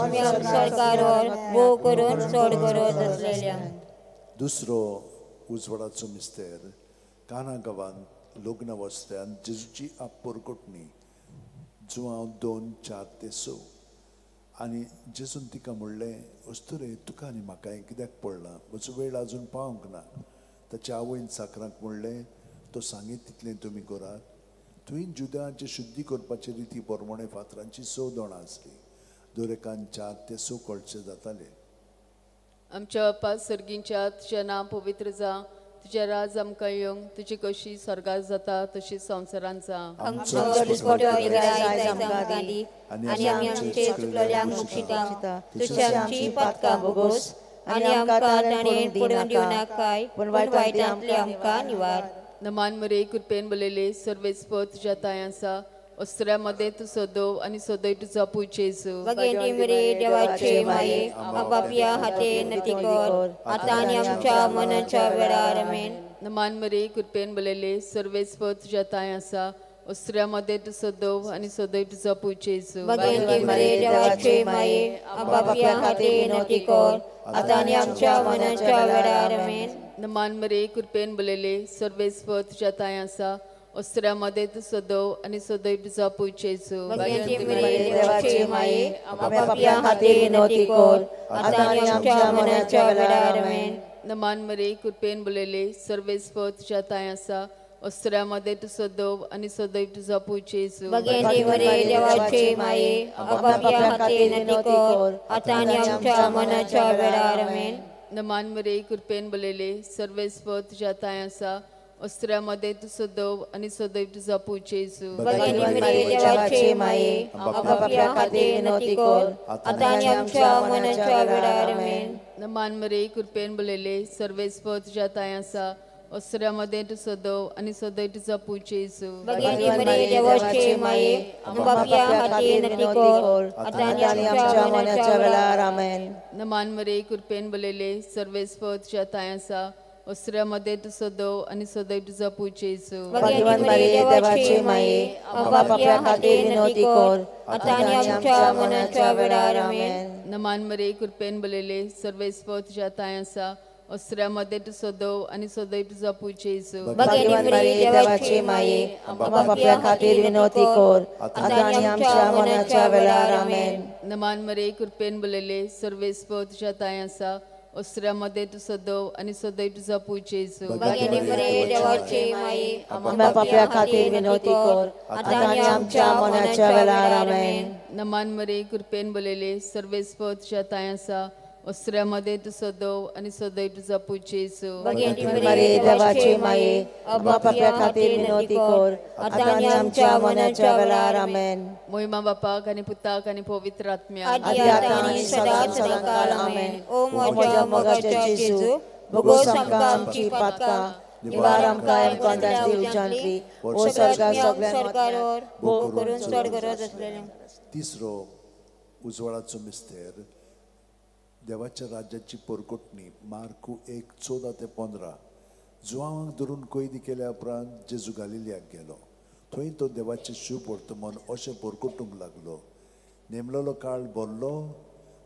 आमी सरकार भोव करून चड गरज आसलेल्या. दुसरो उजवाडाचो मिस्तेर काना गांवांत लग्न वस्त्यान जेजूची आपपोरकोटणी जुवांव 2:4-6. आनी जेजून तिका म्हणलें, अस्तुरे तुका आनी म्हाका हें कित्याक पडलां? म्हजो वेळ आजून पावंक ना. ताच्या आवयन साकरांक म्हणलें, तो सांगीत तितलें तुमी करात. थंय जुद्यांचे शुद्धी करपाचे रिती प्रमाणे फातरांची 6 दोणां आसली. दरेकान 4 ते 6 कळचे जाताले. आमच्या बापा सर्गींच्या तुजें नांव पवित्र जावं, तुजें राज आमकां येवंक, तुजी कशी स्वर्गार जाता तशी संवसारांत जावं. आमचो दिसपटो आयज आमकां दी आनी आमी आमचे चुकलेल्यांक बक्षिता तशी आमची पातकां भोगोस आनी आमकां ताणें पडून दिवं नाकाय, पूण वायटांतले आमकां निवार. नमान मरे कृपेन बोलयले सर्वेस्पर तुज्या तांय आसा, अस्त्र्या मदें तूं सदोव आनी सदय तुजो पूत जेजू. भगेंती मरे देवाचे माये आपापया हाते नती कर आतां आनी आमच्या मनाच्या वेळार. आमेन. नमान मरे कृपेन बोलयले सर्वेस्पर तुज्या तांय आसा, अस्त्र्या मदें तूं सदोव आनी सदय तुजो पूत जेजू. भगेंती मरे देवाचे माये आपापया हाते नती कर आतां आनी आमच्या मनाच्या वेळार. आमेन. नमान मरे कृपेन बोलयले सर्वेस्पर तुज्या तांय आसा, अस्त्र्या मदें तूं सदोव आनी सदय तुजो पूत जेजू. भगेंती मरे देवाचे माये आपापया हाते नती कर आतां आनी आमच्या मनाच्या वेळार. आमेन. नमान मरे कृपेन बोलयले सर्वेस्पर तुज्या तांय आसा, अस्त्र्या मदें तूं सदोव आनी सदय तुजो पूत जेजू. भगेंती मरे देवाचे माये आपापया हाते नती कर आतां आनी आमच्या मनाच्या वेळार. आमेन. नमान मरे कृपेन बोलयले सर्वेस्पर तुज्या तांय आसा, अस्त्र्या मदें तूं सदोव आनी सदय तुजो पूत जेजू. भगेंती मरे देवाचे माये आपापया हाते नती कर आतां आनी आमच्या मनाच्या वेळार. आमेन. नमान मरे कृपेन बोलयले सर्वेस्पर तुज्या तांय आसा, अस्त्र्या मदें तूं सदोव आनी सदय तुजो पूत जेजू. भगेंती मरे देवाचे माये आपापया हाते नती कर आतां आनी आमच्या मनाच्या वेळार. आमेन. नमान मरे कृपेन बोलयले सर्वेस्पर तुज्या तांय आसा, अस्त्र्या मदें तूं सदोव आनी सदय तुजो पूत जेजू. भगेंती मरे देवाचे माये आपापया हाते नती कर आतां आनी आमच्या मनाच्या वेळार. आमेन. नमान मरे कृपेन बोलयले सर्वेस्पर तुज्या तांय आसा, अस्त्र्या मदें तूं सदोव आनी सदय तुजो पूत जेजू. भगेंती मरे देवाचे माये आपापया खातीर विनवती कर आतां आनी आमच्या मनाच्या वेळार. आमेन. नमान मरे कृपेन बोलयले सर्वेस्पर तुज्या तांय आसा, अस्त्र्या मदें तूं सदोव आनी सदय तुजो पूत जेजू. भगेंती मरे देवाचे माये आपापया खातीर विनवती कर आतां आनी आमच्या मनाच्या वेळार. आमेन. नमान मरे कृपेन बोलयले सर्वेस्पर तुज्या तांय आसा, अस्त्र्या मदें तूं सदोव आनी सदय तुजो पूत जेजू. भगेंती मरे देवाचे माये आपापया खातीर विनवती कर आतां आनी आमच्या मनाच्या वेळार. आमेन. मोहिमा बापाक आनी पुताक आनी पवित्र आत्म्याक आदी आतां आनी सदां सदांकाळ. आमेन. ओ म्हज्या मोगाच्या जेजू भोगोस आमकां आमची पातकां निवार आमकां एमकोंडांतली उज्यांतली ओ स्वर्गा सगळ्यांक भोव करून चड गरज आसलेलें. तिसरो उजवाडाचो मिस्तेर देवाच्या राज्याची पोरकोटणी मार्कू 1:14-15. जुवांक धरून कैदी केल्या उपरांत जेजू गालिलियाक गेलो. थंय तो देवाचें शुभ वर्तमान अशें पोरकोटूंक लागलो. नेमलेलो काळ भरलो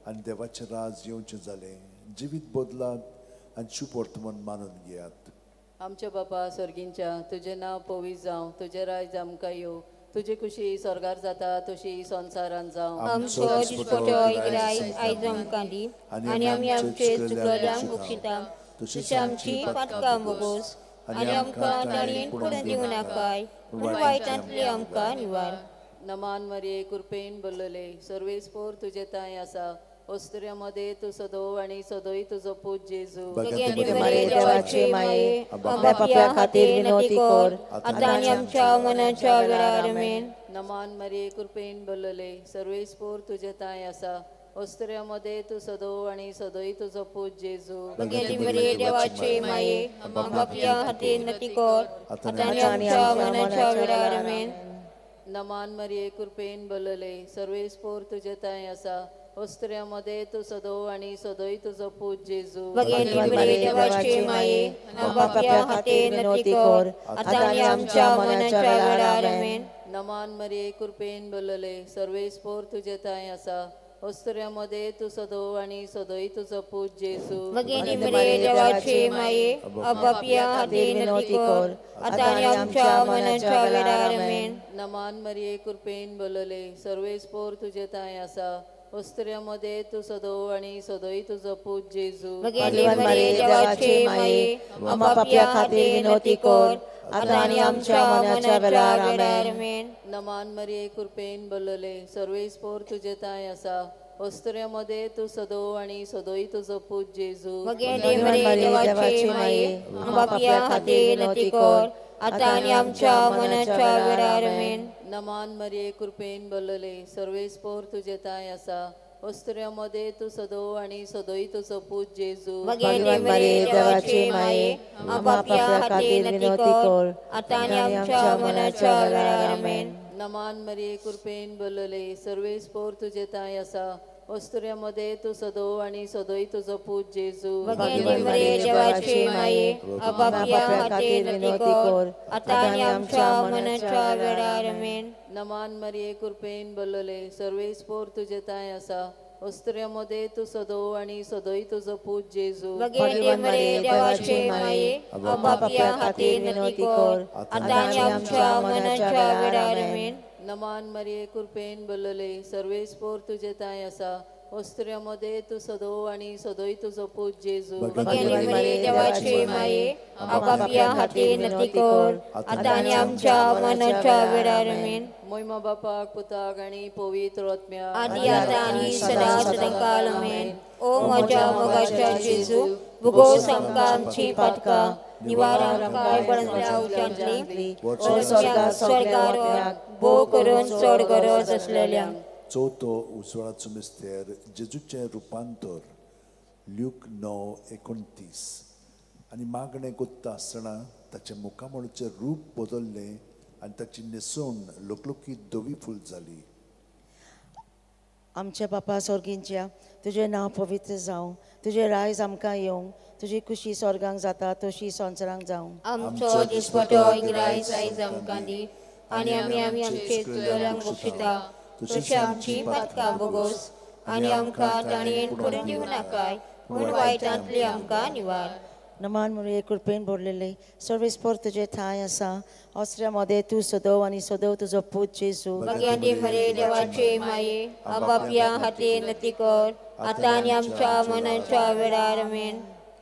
आनी देवाचें राज येवचें जालें. जिवीत बदलात आनी शुभ वर्तमान मानून घेयात. आमच्या बापा सर्गींच्या तुजें नांव पवित्र जावं, तुजें राज आमकां येवं, तुजी खुशी स्वर्गार जाता तशी संवसारांत जावं. आमचो दिसपटो आयज आमकां दी आनी आमी आमचे चुकलेल्यांक बक्षिता तशी आमची पातकां भोगोस आनी आमकां ताणें पडून दिवं नाकाय, पूण वायटांतले आमकां निवार. नमान मरिये कृपेन बोलले सर्वेस्पर तुजे तांय आसा, अस्त्र्या मदें तूं सदोव आनी सदोय तुजो पूत जेजू. भगेंती मरे देवाचे माये आपापया खातीर विनवती कर आतां आनी आमच्या मनाच्या वेळार. आमेन. नमान मरिये कृपेन बोलले सर्वेस्पर तुजे तांय आसा, अस्त्र्या मदें तूं सदोव आनी सदोय तुजो पूत जेजू. भगेंती मरे देवाचे माये आपापया खातीर विनवती कर आतां आनी आमच्या मनाच्या वेळार. आमेन. नमान मरिये कृपेन बोलले सर्वेस्पर तुजे तांय आसा, अस्त्र्या मदें तूं सदोव आनी सदोय तुजो पूत जेजू. भगेंती मरे देवाचे माये आपापया खातीर विनवती कर आतां आनी आमच्या मनाच्या वेळार. आमेन. नमान मरिये कृपेन बोलले सर्वेस्पोर तुजे ठांय आसा अस्तुऱ्यां मदें तूं सदो आनी सदोय तुजो पूत जेजू. भगिनी मरिये देवाचे माये पापयां खातीर विनवती कर आतां आनी आमच्या मरणाच्या वेळार आमेन. नमान मरिये कृपेन बोलले सर्वेस्पोर तुजे ठांय आसा अस्तुऱ्यां मदें तूं सदो आनी सदोय तुजो पूत जेजू. भगिनी मरिये देवाचे माये पापयां खातीर विनवती कर आतां आनी आमच्या मरणाच्या वेळार आमेन. नमान मरिये कृपेन बोलले सर्वेस्पोर तुजे ठांय आसा अस्तुऱ्यां मदें तूं सदो आनी सदोय तुजो पूत जेजू. भगिनी मरिये देवाचे माये पापयां खातीर विनवती कर आतां आनी आमच्या मरणाच्या वेळार आमेन. नमान मरिये कृपेन बोलले सर्वेस्पोर तुजे ठांय आसा अस्तुऱ्यां मदें तूं सदो आनी सदोय तुजो पूत जेजू. भगिनी मरिये देवाचे माये पापयां खातीर विनवती कर आतां आनी आमच्या मरणाच्या वेळार आमेन. नमान मरिये कृपेन बोलले सर्वेस्पोर तुजे ठांय आसा अस्तुऱ्यां मदें तूं सदो आनी सदोय तुजो पूत जेजू. भगिनी मरिये देवाचे माये पापयां खातीर विनवती कर आतां आनी आमच्या मरणाच्या वेळार आमेन. नमान मरिये कृपेन बोलले सर्वेस्पोर तुजे ठांय आसा अस्तुऱ्यां मदें तूं सदो आनी सदोय तुजो पूत जेजू. भगिनी मरिये देवाचे माये पापयां खातीर विनवती कर आतां आनी आमच्या मरणाच्या वेळार आमेन. नमान मरिये कृपेन बोलले सर्वेस्पोर तुजे ठांय आसा अस्तुऱ्यां मदें तूं सदो आनी सदोय तुजो पूत जेजू. भगिनी मरिये देवाचे माये पापयां खातीर विनवती कर आतां आनी आमच्या मरणाच्या वेळार आमेन. मोहिमा बापाक पुताक आनी पवित्र आत्म्याक आदी आतां आनी सदां सदांकाळ आमेन. ओ म्हज्या मोगाच्या जेजू भुगोस आमकां आमचीं पातकां निवार आमकां बळंतल्या उज्यांतली स्वर्गार भोव करून चड गरज आसलेल्यांक. चवथो उजवाडाचो मिस्तेर जेजूचें रुपांतर ल्यूक 9:29. आनी मागणें कोत्ता आसतना ताचें मुखामळाचें रूप बदल्लें आनी ताची न्हेसवण लकलकीत धवी फूल जाली. आमच्या बापा स्वर्गींच्या तुजें नांव पवित्र जावं, तुजें रायज आमकां येवं, तुजी खुशी स्वर्गांक जाता तशी संवसारांक जावं. आमचो दिसपटो रायज आयज आमकां दी आनी आमी आमी आमचे चुकल्यांक बक्षिता तशी आमची पातकां भोगोस आनी आमकां ताणयेन पडून दिवं नाकाय पूण वायटांतली आमकां निवार. नमान मरिये कृपेन भरलेले सर्वेस्पोर तुजे ठांय आसा अस्तुऱ्यां मदें तूं सदो आनी सदो तुजो पूत जेजू. भगिनी मरिये देवाचे माये पापयां खातीर विनवती कर आतां आनी आमच्या मरणाच्या वेळार आमेन.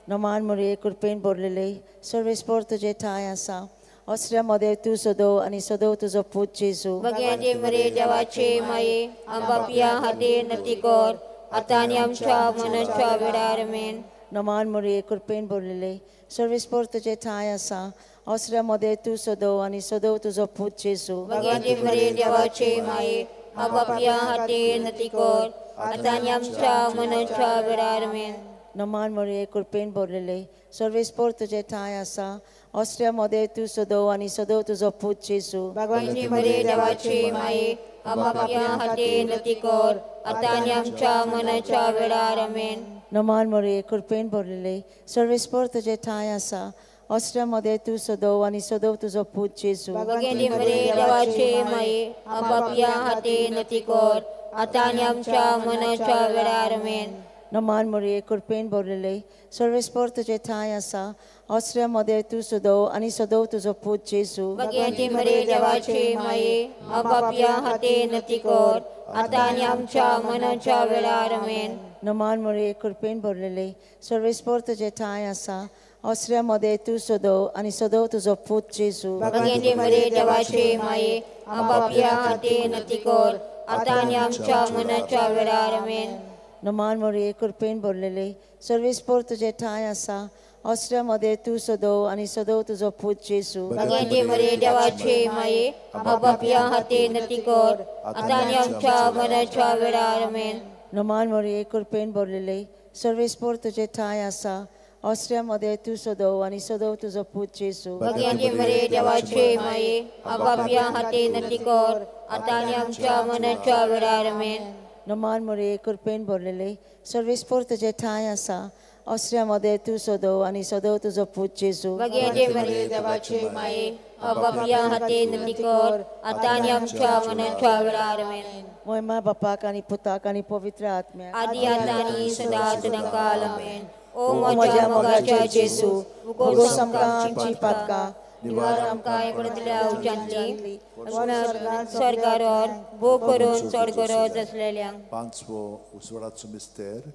नमान मरिये कृपेन भरलेले सर्वेस्पोर तुजे ठांय आसा अस्तुऱ्यां मदें तूं सदो आनी सदो तुजो पूत जेजू. भगिनी मरिये देवाचे माये पापयां खातीर विनवती कर आतां आनी आमच्या मरणाच्या वेळार आमेन. नमान मरिये कृपेन भरलेले सर्वेस्पोर तुजे ठांय आसा अस्तुऱ्यां मदें तूं सदो आनी सदो तुजो पूत जेजू. भगिनी मरिये देवाचे माये पापयां खातीर विनवती कर आतां आनी आमच्या मरणाच्या वेळार आमेन. नमान मरिये कृपेन भरलेले सर्वेस्पोर तुजे ठांय आसा अस्तुऱ्यां मदें तूं सदो आनी सदो तुजो पूत जेजू. भगिनी मरिये देवाचे माये पापयां खातीर विनवती कर आतां आनी आमच्या मरणाच्या वेळार आमेन. नमान मरिये कृपेन भरलेले सर्वेस्पोर तुजे ठांय आसा अस्तुऱ्यां मदें तूं सदो आनी सदो तुजो पूत जेजू. भगिनी मरिये देवाचे माये पापयां खातीर विनवती कर आतां आनी आमच्या मरणाच्या वेळार आमेन. नमान मरिये कृपेन भरलेले सर्वेस्पोर तुजे ठांय आसा अस्तुऱ्यां मदें तूं सदो आनी सदो तुजो पूत जेजू. भगिनी मरिये देवाचे माये पापयां खातीर विनवती कर आतां आनी आमच्या मरणाच्या वेळार आमेन. नमान मरिये कृपेन भरलेले सर्वेस्पोर तुजे ठांय आसा अस्तुऱ्यां मदें तूं सदो आनी सदो तुजो पूत जेजू. भगिनी मरिये देवाचे माये पापयां खातीर विनवती कर आतां आनी आमच्या मरणाच्या वेळार आमेन. नमान मरिये कृपेन भरलेले सर्वेस्पोर तुजे ठांय आसा अस्तुऱ्यां मदें तूं सदो आनी सदो तुजो पूत जेजू. भगिनी मरिये देवाचे माये पापयां खातीर विनवती कर आतां आनी आमच्या मरणाच्या वेळार आमेन. नमान मरिये कृपेन भरलेले सर्वेस्पोर तुजे ठांय आसा अस्तुऱ्यां मदें तूं सदो आनी सदो तुजो पूत जेजू. भगिनी मरिये देवाचे माये पापयां खातीर विनवती कर आतां आनी आमच्या मरणाच्या वेळार आमेन. नमान मरिये कृपेन भरलेले सर्वेस्पोर तुजे ठांय आसा अस्तुऱ्यां मदें तूं सदो आनी सदो तुजो पूत जेजू. भगिनी मरिये देवाचे माये बापया हातीन नती कर आतां आनी आमच्या मनाच्या वेळार आमेन. मोहिमा बापाक आनी पुताक आनी पवित्र आत्म्याक, आदी आतां आनी सदां सदांकाळ आमेन. ओ म्हज्या मोगाच्या जेजू, उगोस आमकां आमची पातकां, निवार आमकां एकोणतल्या उच्चांतली स्वर्गार भोव करून चड गरज आसलेल्यांक. पांचवो उजवाडाचो मिस्तेर,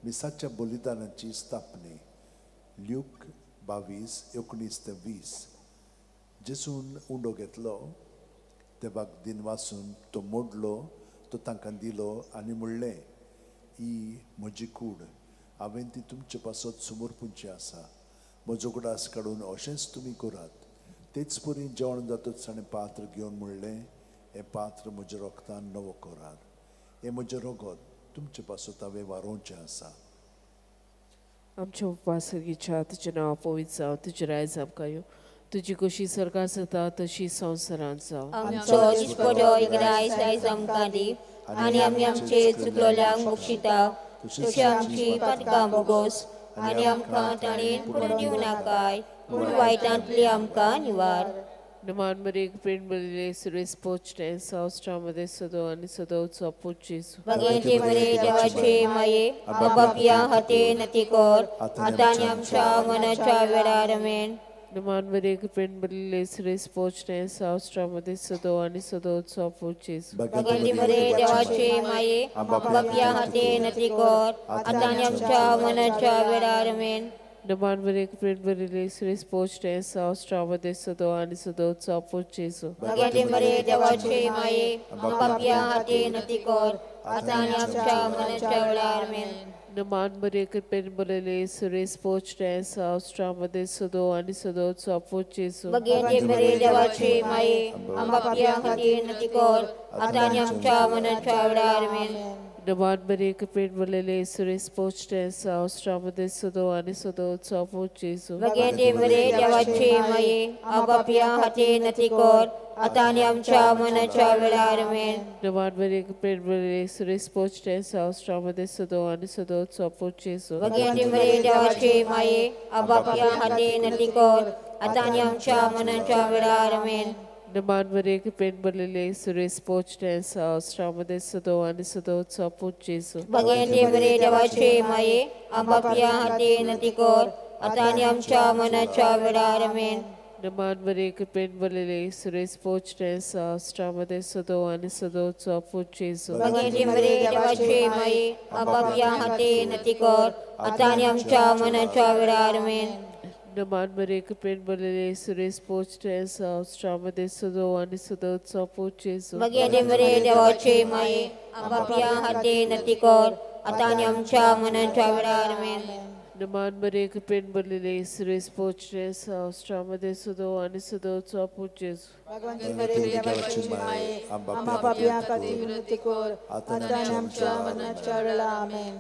मिसाच्या बलिदानाची स्थापने. ल्यूक 22:19 ते 20. जेजून उंडो घेतलो, देवाक दिनवासून तो मोडलो, तो तांकां दिलो आनी म्हणलें, ही म्हजी कूड, हांवें ती तुमचे पासत समर्पूंची आसा. म्हजो उगडास काडून अशेंच तुमी करात. तेच परी जेवण जातच ताणें पात्र घेवन म्हणलें, हें पात्र म्हज्या रोगतान नवो करार, हें म्हजें रगत तुमचे पासत हांवें वारोवचें आसा. आमच्या बापा सर्गीच्या, तुजें नांव पवित्र जावं, तुजें रायज आमकां येवं, तुजी खोशी सरकार जाता तशी संवसारांत जावं. आमचो दिसपडो इग्रायस आयज आमकां दी आनी आमी आमचे चुकलोल्यांक बक्षिता तशी आमची पातकां बोगोस आनी आमकां ताणें पडून दिवं नाकाय, पूण वायटांतली आमकां निवार. नमान मरेक प्रेम बरले सुरेश पोचटे संवसारामध्ये सदो आनी सदोचो पूत जेजू. भगेंचे बरे देवाचे माये, बापया हाते नती कर आतां आनी आमच्या मनाच्या वेळार आमेन. नमान मरेक प्रेम बरले सुरेश पोचटे संवसारामध्ये सदो आनी सदोचो पूत जेजू. भगेंचे बरे देवाचे माये, बापया हाते नती कर आतां आनी आमच्या मनाच्या वेळार आमेन. नमान मरेक प्रेम बरले सुरेश पोचटे संवसारामध्ये सदो आनी सदोचो पूत जेजू. भगेंचे बरे देवाचे माये, बापया हाते नती कर आतां आनी आमच्या मनाच्या वेळार आमेन. नमान मरेक प्रेम बरले सुरेश पोचटे संवसारामध्ये सदो आनी सदोचो पूत जेजू. भगेंचे बरे देवाचे माये, बापया हाते नती कर आतां आनी आमच्या मनाच्या वेळार आमेन. नमान मरेक प्रेम बरले सुरेश पोचटे संवसारामध्ये सदो आनी सदोचो पूत जेजू. भगेंचे बरे देवाचे माये, बापया हाते नती कर आतां आनी आमच्या मनाच्या वेळार आमेन. नमान मरेक प्रेम बरले सुरेश पोचटे संवसारामध्ये सदो आनी सदोचो पूत जेजू. भगेंचे बरे देवाचे माये, बापया हाते नती कर आतां आनी आमच्या मनाच्या वेळार आमेन. नमान मरेक प्रेम बरले सुरेश पोचटे संवसारामध्ये सदो आनी सदोचो पूत जेजू. भगेंचे बरे देवाचे माये, बापया हाते नती कर आतां आनी आमच्या मनाच्या वेळार आमेन. नमान मरेक प्रेम बरले सुरेश पोचटे संवसारामध्ये सदो आनी सदोचो पूत जेजू. भगेंचे बरे देवाचे माये, बापया हाते नती कर आतां आनी आमच्या मनाच्या वेळार आमेन. नमान मरेक प्रेम बरले सुरेश पोचटे संवसारामध्ये सदो आनी सदोचो पूत जेजू. भगेंचे बरे देवाचे माये, बापया हाते नती कर आतां आनी आमच्या मनाच्या वेळार आमेन. नमान मरेक प्रेम बरले सुरेश पोचटे संवसारामध्ये सदो आनी सदोचो पूत जेजू. देवाची माये, आमच्या खातीर विनंती कर आतां आनी आमच्या मरणाच्या वेळार आमेन.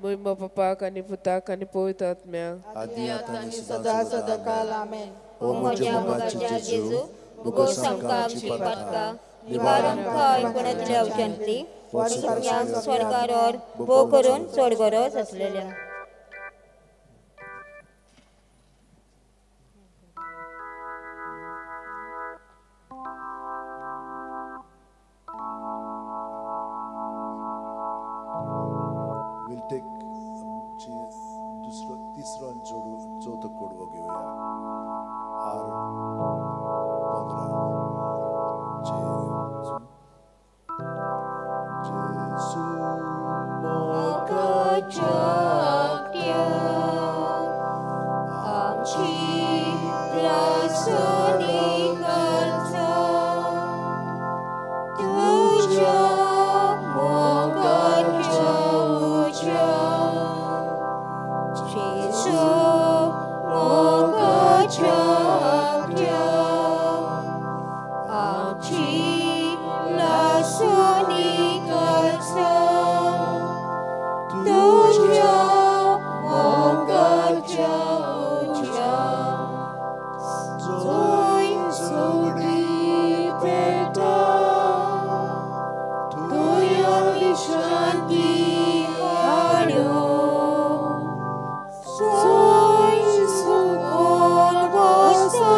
मोहिमा बापाक आनी पुताक आनी पवित्र आत्म्याक, आदी आतां आनी सदा सदाकाल आमेन. ओ म्हज्या मोगाच्या जेजू, उगोस आमकां आमची पातकां, निवार आमकां एकोणांतल्या उच्चांतली स्वर्गार भोव करून चड गरज आसलेल्या. We'll take आमची दुसरो, तिसरो आनी जोडू चवथो कोडवो घेवया. R 15. जेजू, जेजू मोगाच्या आमची ग्लासनी करता तुझ्या मोगाच्या उज्या, जेजू मोगाच्या आमची ग्लासनी करता तुझ्या मोगाच्या उज्या, जोय सगळी पेटा तुया विश्रांती हाडो, सोय सुकून बसता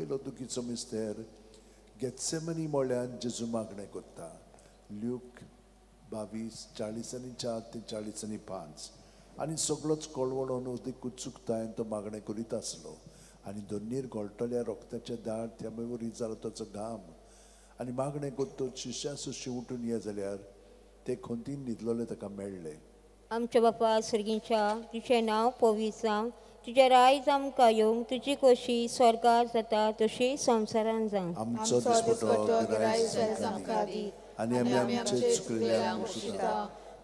पयलो दुखीचो मिस्तेर गेत्सेमनी मोळ्यान जेजू मागणें करता. ल्यूक 22:44 ते 45. आनी सगळोच कळवळोन अदीक उत्सुकतायेन तो मागणें करीत आसलो. आनी दोनीर घोळटल्या रोगताच्या दाळ थेंबे वरी जालो ताचो घाम. आनी मागणें करतच शिश्या सुशी उठून ये जाल्यार ते खंतीन न्हिदलोले ताका मेळ्ळे. आमच्या बापा सर्गीच्या, तुजें नांव पवित्र जावं, तुजें रायज आमकां येवं, तुजी खोशी स्वर्गार जाता तशी संवसारान जावं. आमचो दिसपटो गिरायक आमकां दी आनी आमी आमचे चुकलेल्यांक बक्षिता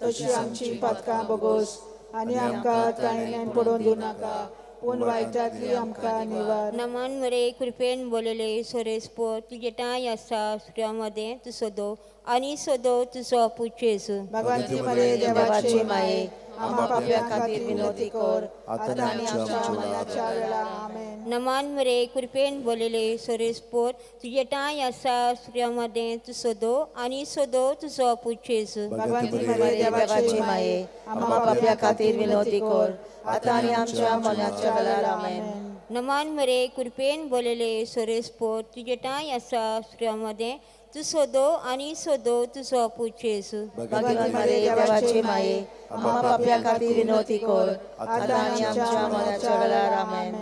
तशी आमची पातकां बगोस आनी आमकां ताणें पडोवन दिवनाका, पूण वायटांतली आमकां निवार. नमन मरे कृपेन बोलले सोरेस्पोर, तुजे ठांय आसा सुर्या मदें तूं सदो आनी सदो तुजो पूत जेजू. भगवंती मरे देवाची माये, आम्हा पाप्यां खातीर विनवती कर, आतां आनी आमच्या मरणाच्या वेळार. आमेन. नमन मरे कृपेन बोलले सोरेस्पोर, तुजे ठांय आसा सुर्या मदें तूं सदो आनी सदो तुजो पूत जेजू. भगवंती मरे देवाची माये, आम्हा पाप्यां खातीर विनवती कर, आतां आनी आमच्या मरणाच्या वेळार. आमेन. नमन मरे कृपेन बोलले सोरेस्पोर, तुजे ठांय आसा सुर्या मदें तूं सदो आनी सदो तुजो पूत जेजू. भगवंती मरे देवाची माये, आम्हा पाप्यां खातीर विनवती कर, आतां आनी आमच्या मरणाच्या वेळार. आमेन.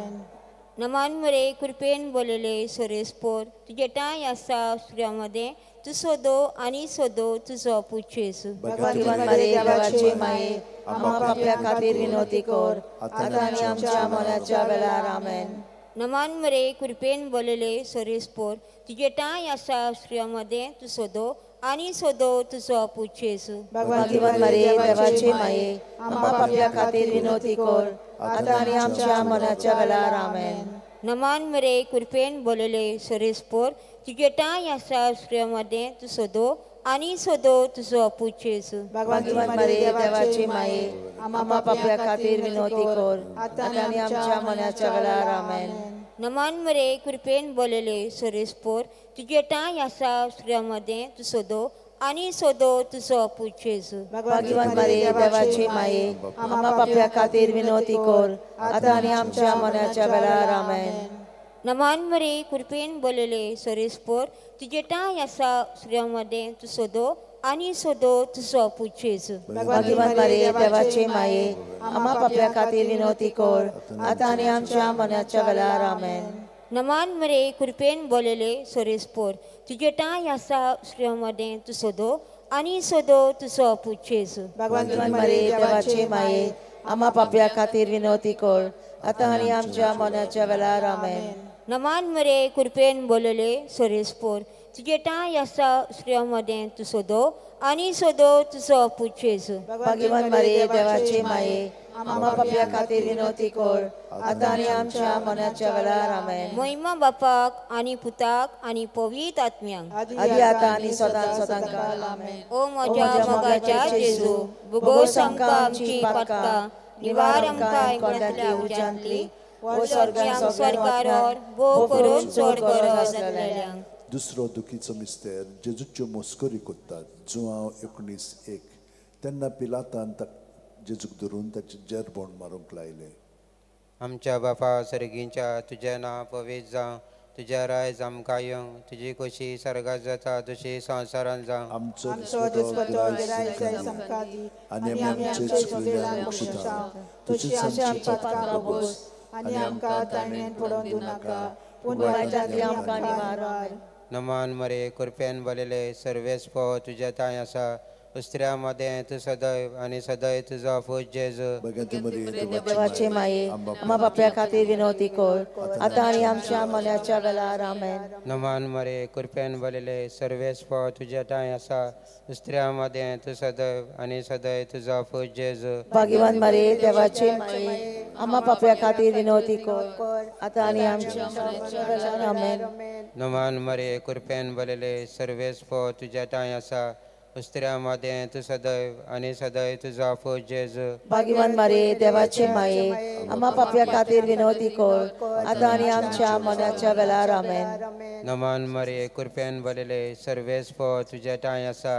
नमन मरे कृपेन बोलले सोरेस्पोर, तुजे ठांय आसा सुर्या मदें तूं सदो आनी सदो तुजो पूत जेजू. भगवंती मरे देवाची माये, आम्हा पाप्यां खातीर विनवती कर, आतां आनी आमच्या मरणाच्या वेळार. आमेन. नमन मरे कृपेन बोलले सोरेस्पोर, तुजे ठांय आसा सुर्या मदें तूं सदो आनी सदो तुजो पूत जेजू. भगवंती मरे देवाची माये, आम्हा पाप्यां खातीर विनवती कर, आतां आनी आमच्या मरणाच्या वेळार. आमेन. नमन मरे कृपेन बोलले सोरेस्पोर, तुजे ठांय आसा सुर्या मदें तूं सदो आनी सदो तुजो पूत जेजू. भगवंती मरे देवाची माये, आम्हा पाप्यां खातीर विनवती कर, आतां आनी आमच्या मरणाच्या वेळार. आमेन. नमन मरे कृपेन बोलले सोरेस्पोर, तुजे ठांय आसा सुर्या मदें तूं सदो आनी सदो तुजो पूत जेजू. भगवंती मरे देवाची माये, आम्हा पाप्यां खातीर विनवती कर, आतां आनी आमच्या मरणाच्या वेळार. आमेन. नमन मरे कृपेन बोलले सोरेस्पोर, तुजे ठांय आसा सुर्या मदें तूं सदो आनी सदो तुजो पूत जेजू. भगवंती मरे देवाची माये, आम्हा पाप्यां खातीर विनवती कर, आतां आनी आमच्या मरणाच्या वेळार. आमेन. नमन मरे कृपेन बोलले सोरेस्पोर, तुजे ठांय आसा सुर्या मदें तूं सदो आनी सदो तुजो पूत जेजू. भगवंती मरे देवाची माये, आम्हा पाप्यां खातीर विनवती कर, आतां आनी आमच्या मरणाच्या वेळार. आमेन. नमन मरे कृपेन बोलले सोरेस्पोर, तुजे ठांय आसा सुर्या मदें तूं सदो आनी सदो तुजो पूत जेजू. भगवंती मरे देवाची माये, आम्हा पाप्यां खातीर विनवती कर, आतां आनी आमच्या मरणाच्या वेळार. आमेन. महिमा बापाक आनी पुताक आनी पवित्र आत्म्यांक, आदी आतां आनी सदां सदां काल. आमेन. ओ म्हज्या मोगाच्या जेजू, भोगोस आमकां आमची पातकां, निवार आमकां कोंडांतल्या उज्यांतली, स्वर्गार भोव करून चड गरज आसलेल्यांक. दुसरो दुखीचो मिस्तेर जेजूच्यो मस्करी करतात. जुआंव 19:1. तेन्ना पिलातान जेजूक धरून ताचें जेरबोण मारूंक लायलें. आमच्या बापा सर्गींच्या, तुजें नांव पवित्र जावं, तुजें रायज आमकां येवं, तुजी खोशी स्वर्गांत जाता तशी संवसारांत जावं. आमचो दिसपटो गिरायक आमकां दी आनी आमी आमचे चुकलेल्यांक बक्षिता तशीच आमची पातकां बगोस आनी आमकां ताणें पडोवन दिवनाका, पूण वायटांतली आमकां निवार. नमन मरे कृपेन भरलेले सर्वेस्पो, तुज्या ठांय आसा, स्त्रियां मदें तूं सदैव आनी सदैव तुजो पूत जेजू. देवाची माये, आम्हा पाप्यां खातीर विनवती कर, आतां आनी आमच्या मरणाच्या वेळार. आमेन. नमन मरे कृपेन भरलेले सर्वेस्पो, तुज्या ठांय आसा, स्त्रियां मदें तूं सदैव आनी सदैव तुजो पूत जेजू. भाग्यवान मरे देवाची माये, आम्हा पाप्यां खातीर विनवती कर, आतां आनी आमच्या मरणाच्या वेळार. आमेन. नमन मरे कृपेन भरलेले सर्वेस्पो, तुज्या ठांय आसा, स्त्रियां मदें तूं सदैव आनी सदैव तुजो पूत जेजू. भाग्यवान मरे देवाची माये, आम्हा पाप्यां खातीर विनवती कर, आतां आनी आमच्या मरणाच्या वेळार. आमेन. नमन मरे कृपेन भरलेले सर्वेस्पो, तुज्या ठांय आसा,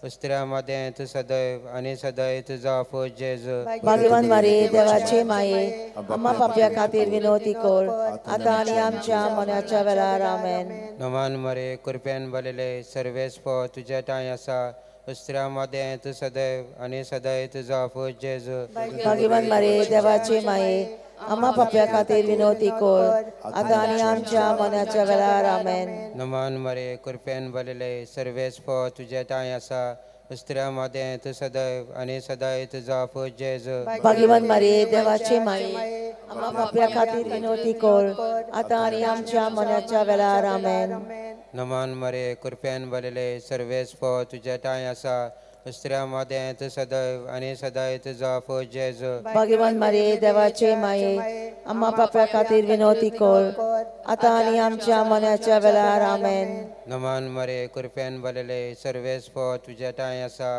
उस्त्र्या मदें तूं सदैव आनी सदैव तुजो पूत जेजू। भाग्यवान मारिये देवाचे माये, आम्हा पापया खातीर विनवती कर, आतां आनी आमच्या मरणाच्या वेळार। आमेन। नमान मरिये, कृपेन भरिल्ले, सर्वेस्पर तुज्या ठांय आसा, उस्त्र्या मदें तूं सदैव आनी सदैव तुजो पूत जेजू। भाग्यवान मारिये देवाचे माये, आम्हा पापया खातीर विनवती कर, आतां आनी आमच्या मरणाच्या वेळार। आमेन। नमान मरिये, कृपेन भरिल्ले, सर्वेस्पर तुज्या ठांय आसा, उस्त्र्या मदें तूं सदैव आनी सदैव तुजो पूत जेजू। भाग्यवान मारिये देवाचे माये, आम्हा पापया खातीर विनवती कर, आतां आनी आमच्या मरणाच्या वेळार। आमेन। नमान मरिये, कृपेन भरिल्ले, सर्वेस्पर तुज्या ठांय आसा, उस्त्र्या मदें तूं सदैव आनी सदैव तुजो पूत जेजू। भाग्यवान मारिये देवाचे माये, आम्हा पापया खातीर विनवती कर, आतां आनी आमच्या मरणाच्या वेळार। आमेन। नमान मरिये, कृपेन भरिल्ले, सर्वेस्पर तुज्या ठांय आसा,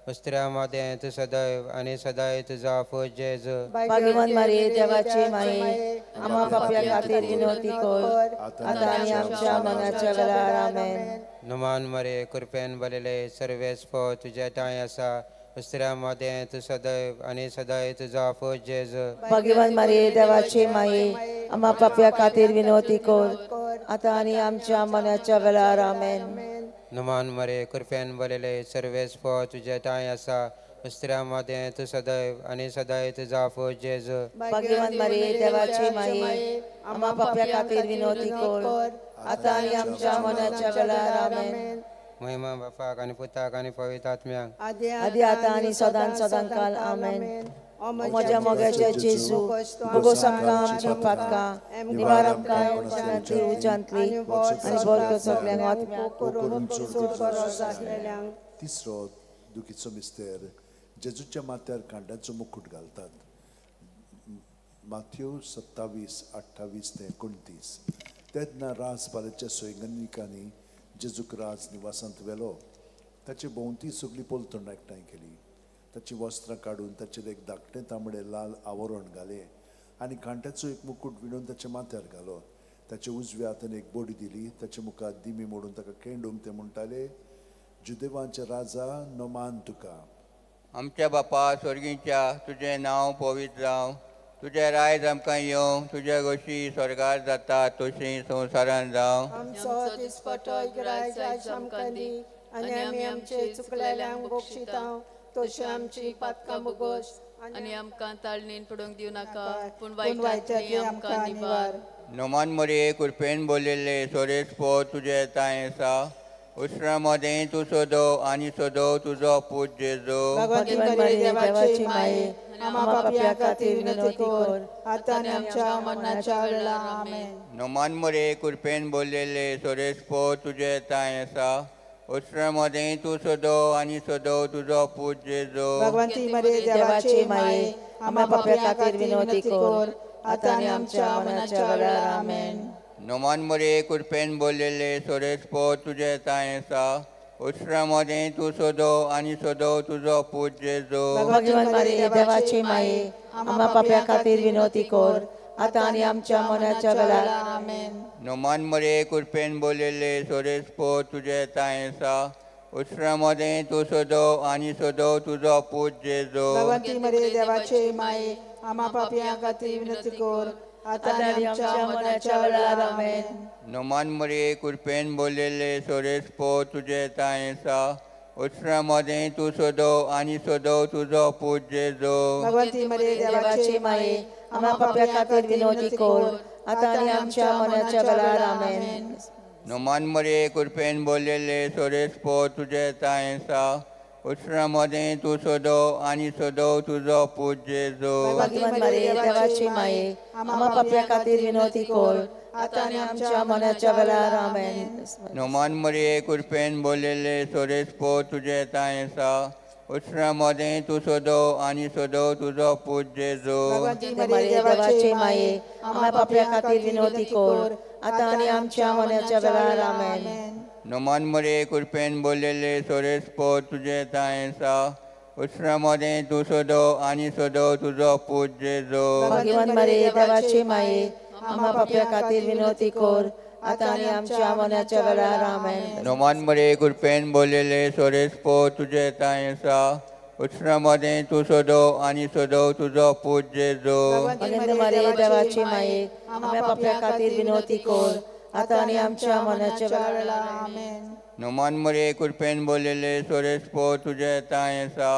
उस्त्र्या मदें तूं सदैव आनी सदैव तुजो पूत जेजू। भाग्यवान मारिये देवाचे माये, आम्हा पापया खातीर विनवती कर, आतां आनी आमच्या मरणाच्या वेळार। आमेन। नमान मरिये, कृपेन भरिल्ले, सर्वेस्पर तुज्या ठांय आसा, उस्त्र्या मदें तूं सदैव आनी सदैव तुजो पूत जेजू। भाग्यवान मारिये देवाचे माये, आम्हा पापया खातीर विनवती कर, आतां आनी आमच्या मरणाच्या वेळार। आमेन। नमान मरिये, कृपेन भरिल्ले, सर्वेस्पर तुज्या ठांय आसा, उस्त्र्या मदें तूं सदैव आनी सदैव तुजो पूत जेजू। भाग्यवान मारिये देवाचे माये, आम्हा पापया खातीर विनवती कर, आतां आनी आमच्या मरणाच्या वेळार। आमेन। महिमा बापाक आनी पुताक आनी पवित्र आत्म्याक, आदी आतां आनी सदां सदां काल। आमेन। म्हज्या मोगाच्या जेजू, भोगोस आमकां आमच्या पातकां, निवार आमकां उज्यांतली उज्यांतली आनी बरो सगळ्यांक आत्म्याक। तिसरो दुखीचो मिस्तेर, जेजूच्या माथ्यार कांड्यांचो मुकुट घालतात। माथ्यो 27, 28 ते 29। तेन्ना राजपालाच्या सैनिकांनी जेजूक राज निवासांत व्हेलो। ताचे भोंवती सगळी पलतण एकठांय केली। ताची वस्त्रां काडून ताचेर एक धाकटें तांबडें लाल आवरण घालें आनी कांट्याचो एक मुकूट विणून ताच्या माथ्यार घालो। ताच्या उजव्या हातान एक बडी दिली। ताच्या मुखार दिमी मोडून ताका केंडूंक ते म्हणटाले, जुदेवांचे राजा नमान तुका। आमच्या बापा स्वर्गीच्या, तुजें नांव पवित्र जावं, तुजें रायज आमकां येवं, तुजे गोशी स्वर्गार जाता तशी संवसारान जावं। आमचो दिसपटो रायज आयज आमकां दी, आनी आमी आमचे चुकलेल्यांक बक्षिता तशी आमची पातकां भोगोस, आनी आमकां ताळणेन पडूंक दिवं नाका, पूण वायटांतली आमकां निवार। नमान मरिये, कृपेन भरिल्ले, सर्वेस्पर तुजें ठांय आसा, उस्त्र्या मदें तूं सदैव आनी सदैव तुजो पूत जेजू। भाग्यवान मारिये देवाचे माये, आम्हा पापया खातीर विनवती कर, आतां आनी आमच्या मरणाच्या वेळार। आमेन। नमान मरिये, कृपेन भरिल्ले, सर्वेस्पर तुजें ठांय आसा, उस्त्र्या मदें तूं सदैव आनी सदैव तुजो पूत जेजू। भगवंती मरिये देवाचे माये, आम्हा पापया खातीर विनवती कर, आतां आनी आमच्या मरणाच्या वेळार। आमेन। नमान मरिये, कृपेन भरिल्ले, सर्वेस्पर तुजें ठांय आसा, उस्त्र्या मदें तूं सदैव आनी सदैव तुजो पूत जेजू। भाग्यवान मारिये देवाचे माये, आम्हा पापया खातीर विनवती कर, आतां आनी आमच्या मरणाच्या वेळार। आमेन। नमान मरिये, कृपेन भरिल्ले, सर्वेस्पर तुजें ठांय आसा, उस्त्र्या मदें तूं सदैव आनी सदैव तुजो पूत जेजू। भगवंती मरिये देवाचे माये, आम्हा पापयां खातीर विनवती कर, आतां आनी आमच्या मरणाच्या वेळार। आमेन। नमान मरिये, कृपेन भरिल्ले, सर्वेस्पर तुजें ठांय आसा, उस्त्र्या मदें तूं सदैव आनी सदैव तुजो पूत जेजू। भगवंती मरिये देवाचे माये, आम्हा पापया खातीर विनवती कर, आतां आनी आमच्या मरणाच्या वेळार। आमेन। नमान मरिये, कृपेन भरिल्ले, सर्वेस्पर तुजें ठांय आसा, उस्त्र्या मदें तूं सदैव आनी सदैव तुजो पूत जेजू। भाग्यवान मारिये देवाचे माये, आम्हा पापया खातीर विनवती कर, आतां आनी आमच्या मरणाच्या वेळार। आमेन। नमान मरिये, कृपेन भरिल्ले, सर्वेस्पर तुजें ठांय आसा, उस्त्र्या मदें तूं सदैव आनी सदैव तुजो पूत जेजू। भगवंती मरिये देवाचे माये, आम्हा पापया खातीर विनवती कर, आतां आनी आमच्या मरणाच्या वेळार। आमेन। नमान मरिये, कृपेन भरिल्ले, सर्वेस्पर तुजें ठांय आसा, उसरा मदें तूं सदो आनी सदो तुजो पूत जेजू. भाग्यवान मरिये देवाची माये, आम्हा पाप्या खातीर विनवती कर, आतां आनी आमच्या मरणाच्या वेळार. आमेन. नोमान मरे कृपेन बोललेले सोरेस पो तुजे तांय आसा. उत्सरा मदें तूं सोदो आनी सोदो तुजो पूत जेजू. भगवंत मरिये देवाची माये, आमच्या पापया खातीर विनवती कर, आतां आनी आमच्या मरणाच्या वेळार. आमेन. नोमान मरे कृपेन बोललेले सोरेस पो तुजे तांय आसा.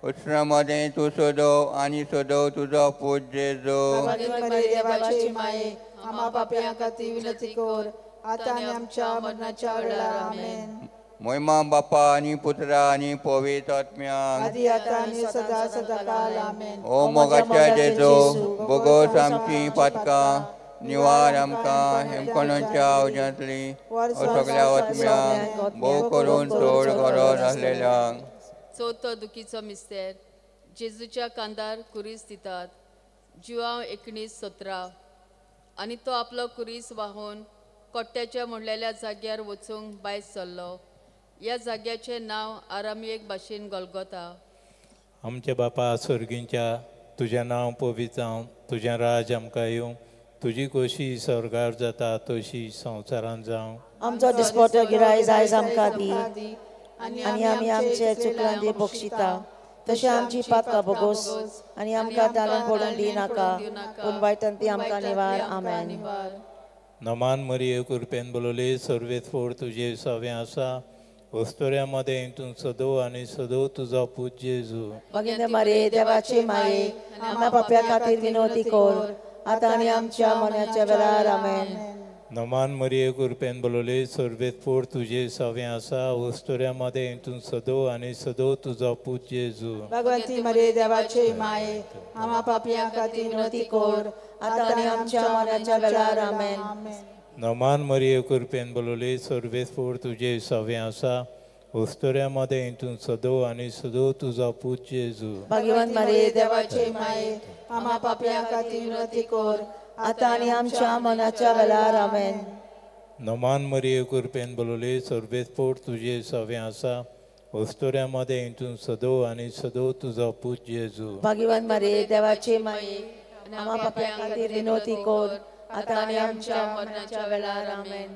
उत्सरा मदें तूं सोदो आनी सोदो तुजो पूत जेजू. भगवंत मरिये देवाची माये, आम्हा पापयां खातीर विनंती कर, आतां आनी आमच्या मरणाच्या वेळार. आमेन. मोहिमा बापा आनी पुत्रा आनी पवित्र आत्म्याक, आदी आतां आनी सदा सदा काल. आमेन. ओ मोगाच्या जेजू, बोगोस आमची पातकां निवार आमकां हेमकोणाच्या उज्यांतली सगळ्या आत्म्यांक, भोव करून चड गरज आसलेल्यांक. चवथो दुखीचो मिस्तेर. जेजूच्या कांदार कुरीस दितात. जुआंव 19:17. आनी तो आपलो कुरीस वाहून कोट्ट्याच्या म्हणलेल्या जाग्यार वचूंक भायर सरलो. ह्या जाग्याचें नांव आरामियक भाशेन गोलगोता. आमच्या बापा स्वर्गींच्या, तुजें नांव पवित्र जावं, तुजें राज आमकां येवं, तुजी खोशी स्वर्गार जाता तशी संवसारांत जावं. आमचो दिसपटो गिरायज आयज आमकां दी, आनी आमी आमचे चुकलां बक्षिता तशें आमची पातकां बोगोस, आनी आमकां दालन पडून दिनाका, पूण वायटान ती आमकां निवार. आमेन. नमान मरिये कृपेन बोलले सर्वेत फोड तुजे सवें आसा. वस्तुऱ्या मदें तूं सदो आनी सदो तुजो पूत जेजू. भगिनी मरिये देवाची माये, आमच्या पापया खातीर विनवती कर, आतां आनी आमच्या मरणाच्या वेळार. आमेन. नमान मरिये कृपेन बोलले सर्वेत फोड तुजे सवें आसा. वस्तुऱ्या मदें तूं सदो आनी सदो तुजो पूत जेजू. भगवंती मरिये देवाची माये, आम्हा पापयां खातीर विनवती कर, आतां आनी आमच्या मरणाच्या वेळार. आमेन. नमान मरिये कृपेन बोलले सर्वेत फोड तुजे सवें आसा. वस्तुऱ्या मदें तूं सदो आनी सदो तुजो पूत जेजू. भगवंत मरिये देवाची माये, आम्हा पापयां खातीर विनवती कर, आतां आनी आमच्या मरणाच्या वेळार. आमेन. नमान मरिये कृपेन बोलले सर्वेत फोड तुजे सवें आसा. वस्तुऱ्या मदें तूं सदो आनी सदो तुजो पूत जेजू. भगवंत मरिये देवाची माये, आम्हा पापयां खातीर विनवती कर, आतां आनी आमच्या मरणाच्या वेळार. आमेन.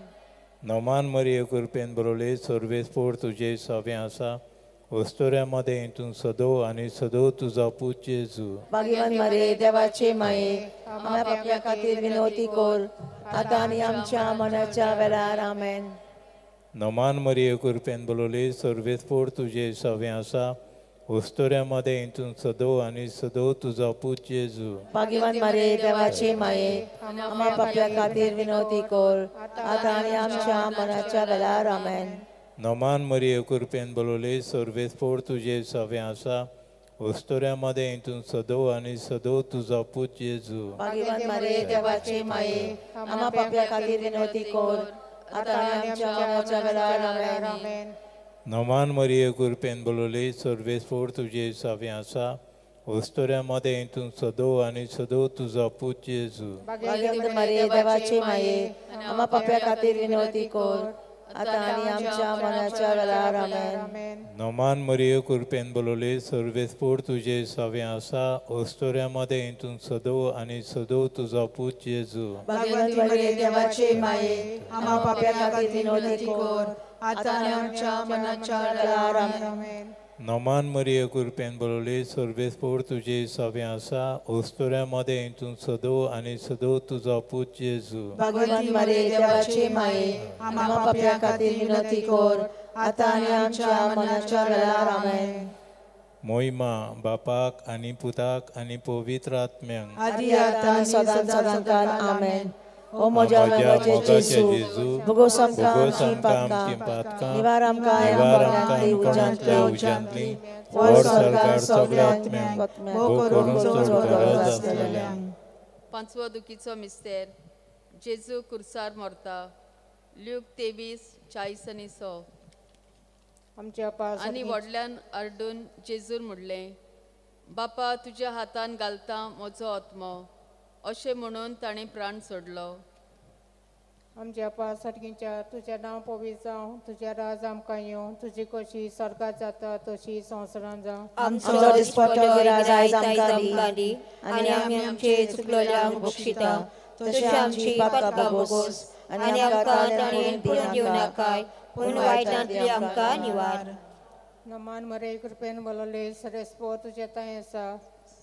नमान मरिये कृपेन बोलले सर्वेत फोड तुजे सवें आसा. वस्तुऱ्या मदें तूं सदो आनी सदो तुजो पूत जेजू. भगवंत मरिये देवाची माये, आमच्या पापयां खातीर विनवती कर, आतां आनी आमच्या मरणाच्या वेळार. आमेन. नमान मरिये कृपेन बोलले सर्वेत फोड तुजे सवें आसा. वस्तुऱ्या मदें तूं सदो आनी सदो तुजो पूत जेजू. भगवंत मरिये देवाची माये, आमच्या पापयां खातीर विनवती कर, आतां आनी आमच्या मरणाच्या वेळार. आमेन. नमान मरिये कृपेन बोलले सर्वेत फोड तुजे सवें आसा. वस्तुऱ्या मदें तूं सदो आनी सदो तुजो पूत जेजू. भगवंत मरिये देवाची माये, आमच्या पापयां खातीर विनवती कर, आतां आनी आमच्या मरणाच्या वेळार. आमेन. नमान मरिये कृपेन बोलले सर्वेत फोड तुजे सवें आसा. वस्तुऱ्या मदें तूं सदो आनी सदो तुजो पूत जेजू. भगवंत मरिये देवाची माये, आमच्या पापयां खातीर विनवती कर, आतां आनी आमच्या मरणाच्या वेळार. आमेन. नमान मरिये कृपेन बोलले सर्वेत फोड तुजे सवें आसा. वस्तुऱ्या मदें तूं सदो आनी सदो तुजो पूत जेजू. भगवंत मरिये देवाची माये, आम्हा पापयां खातीर विनवती कर, आतां आनी आमच्या मरणाच्या वेळार. आमेन. नमान मरिये कृपेन बोलले सर्वेत फोड तुजे सवें आसा. वस्तुऱ्या मदें तूं सदो आनी सदो तुजो पूत जेजू. भगवंत मरिये देवाची माये, आमच्या पापयां खातीर विनवती कर, आतां आनी आमच्या मरणाच्या वेळार. आमेन. मोहिमा बापाक आनी पुताक आनी पवित्र आत्म्यांक, आदी आतां आनी सदां सदां काल. आमेन. ओ म्हज्या मोगाचे जेजू, भोगोस आमकां आमचीं पातकां, निवार आमकां उज्यांतली, व्हर स्वर्गार सगळ्या आत्म्यांक, भोव करून चड गरज आसलेल्यांक. पांचवो दुखीचो मिस्तेर. जेजू कुर्सार मरता. ल्यूक 23:40-100. आनी व्हडल्यान आरडून जेजून म्हणलें, बापा तुज्या हातान घालता म्हजो आत्मो. अशें म्हणून ताणें प्राण सोडलो. आमच्या बापा सर्गीच्या, तुजें नांव पवित्र जावं, तुजें राज आमकां येवं, तुजी खोशी स्वर्गात जाता तशी संवसारांत जावं. आमचो दिसपट्टो गिराज आयज आमकां दी, आनी आमी आमचे चुकलेल्यांक बक्षिता तशी आमची पातकां भोगोस आनी आमकां ताणेन पडून दिवं नाकाय, पूण वायटांतली आमकां निवार. नमान मरे कृपेन बोलले सरेस्पो तुजे तांय आसा,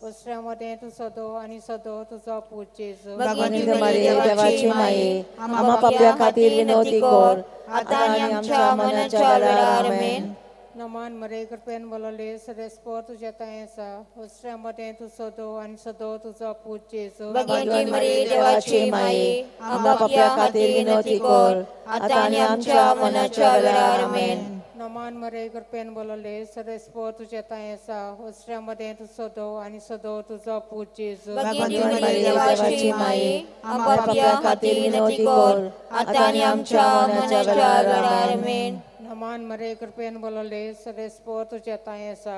दुसऱ्या मदें तूं सदो आनी सदो तुजो पूत जेजू. भगवंत मरिये देवाची माये, आम्हा पाप्या खातीर विनवती कर, आतां आनी आमच्या मरणाच्या वेळार. आमेन. नमान मरे कृपेन बोलले सरेस्पो तुजे तांय आसा, दुसऱ्या मदें तूं सदो आनी सदो तुजो पूत जेजू. भगवंती मरिये देवाची माये, आम्हा पाप्या खातीर विनवती कर, आतां आनी आमच्या मरणाच्या वेळार. आमेन. नमान मरे कृपेन बोलले सरेस्पो तुजे तांय आसा, दुसऱ्या मदें तूं सदो आनी सदो तुजो पूत जेजू. भगवंती मरिये देवाची माये, आम्हा पाप्या खातीर विनवती कर, आतां आनी आमच्या मरणाच्या वेळार. आमेन. नमान मरे कृपेन बोलले सरेस्पो तुजे तांय आसा,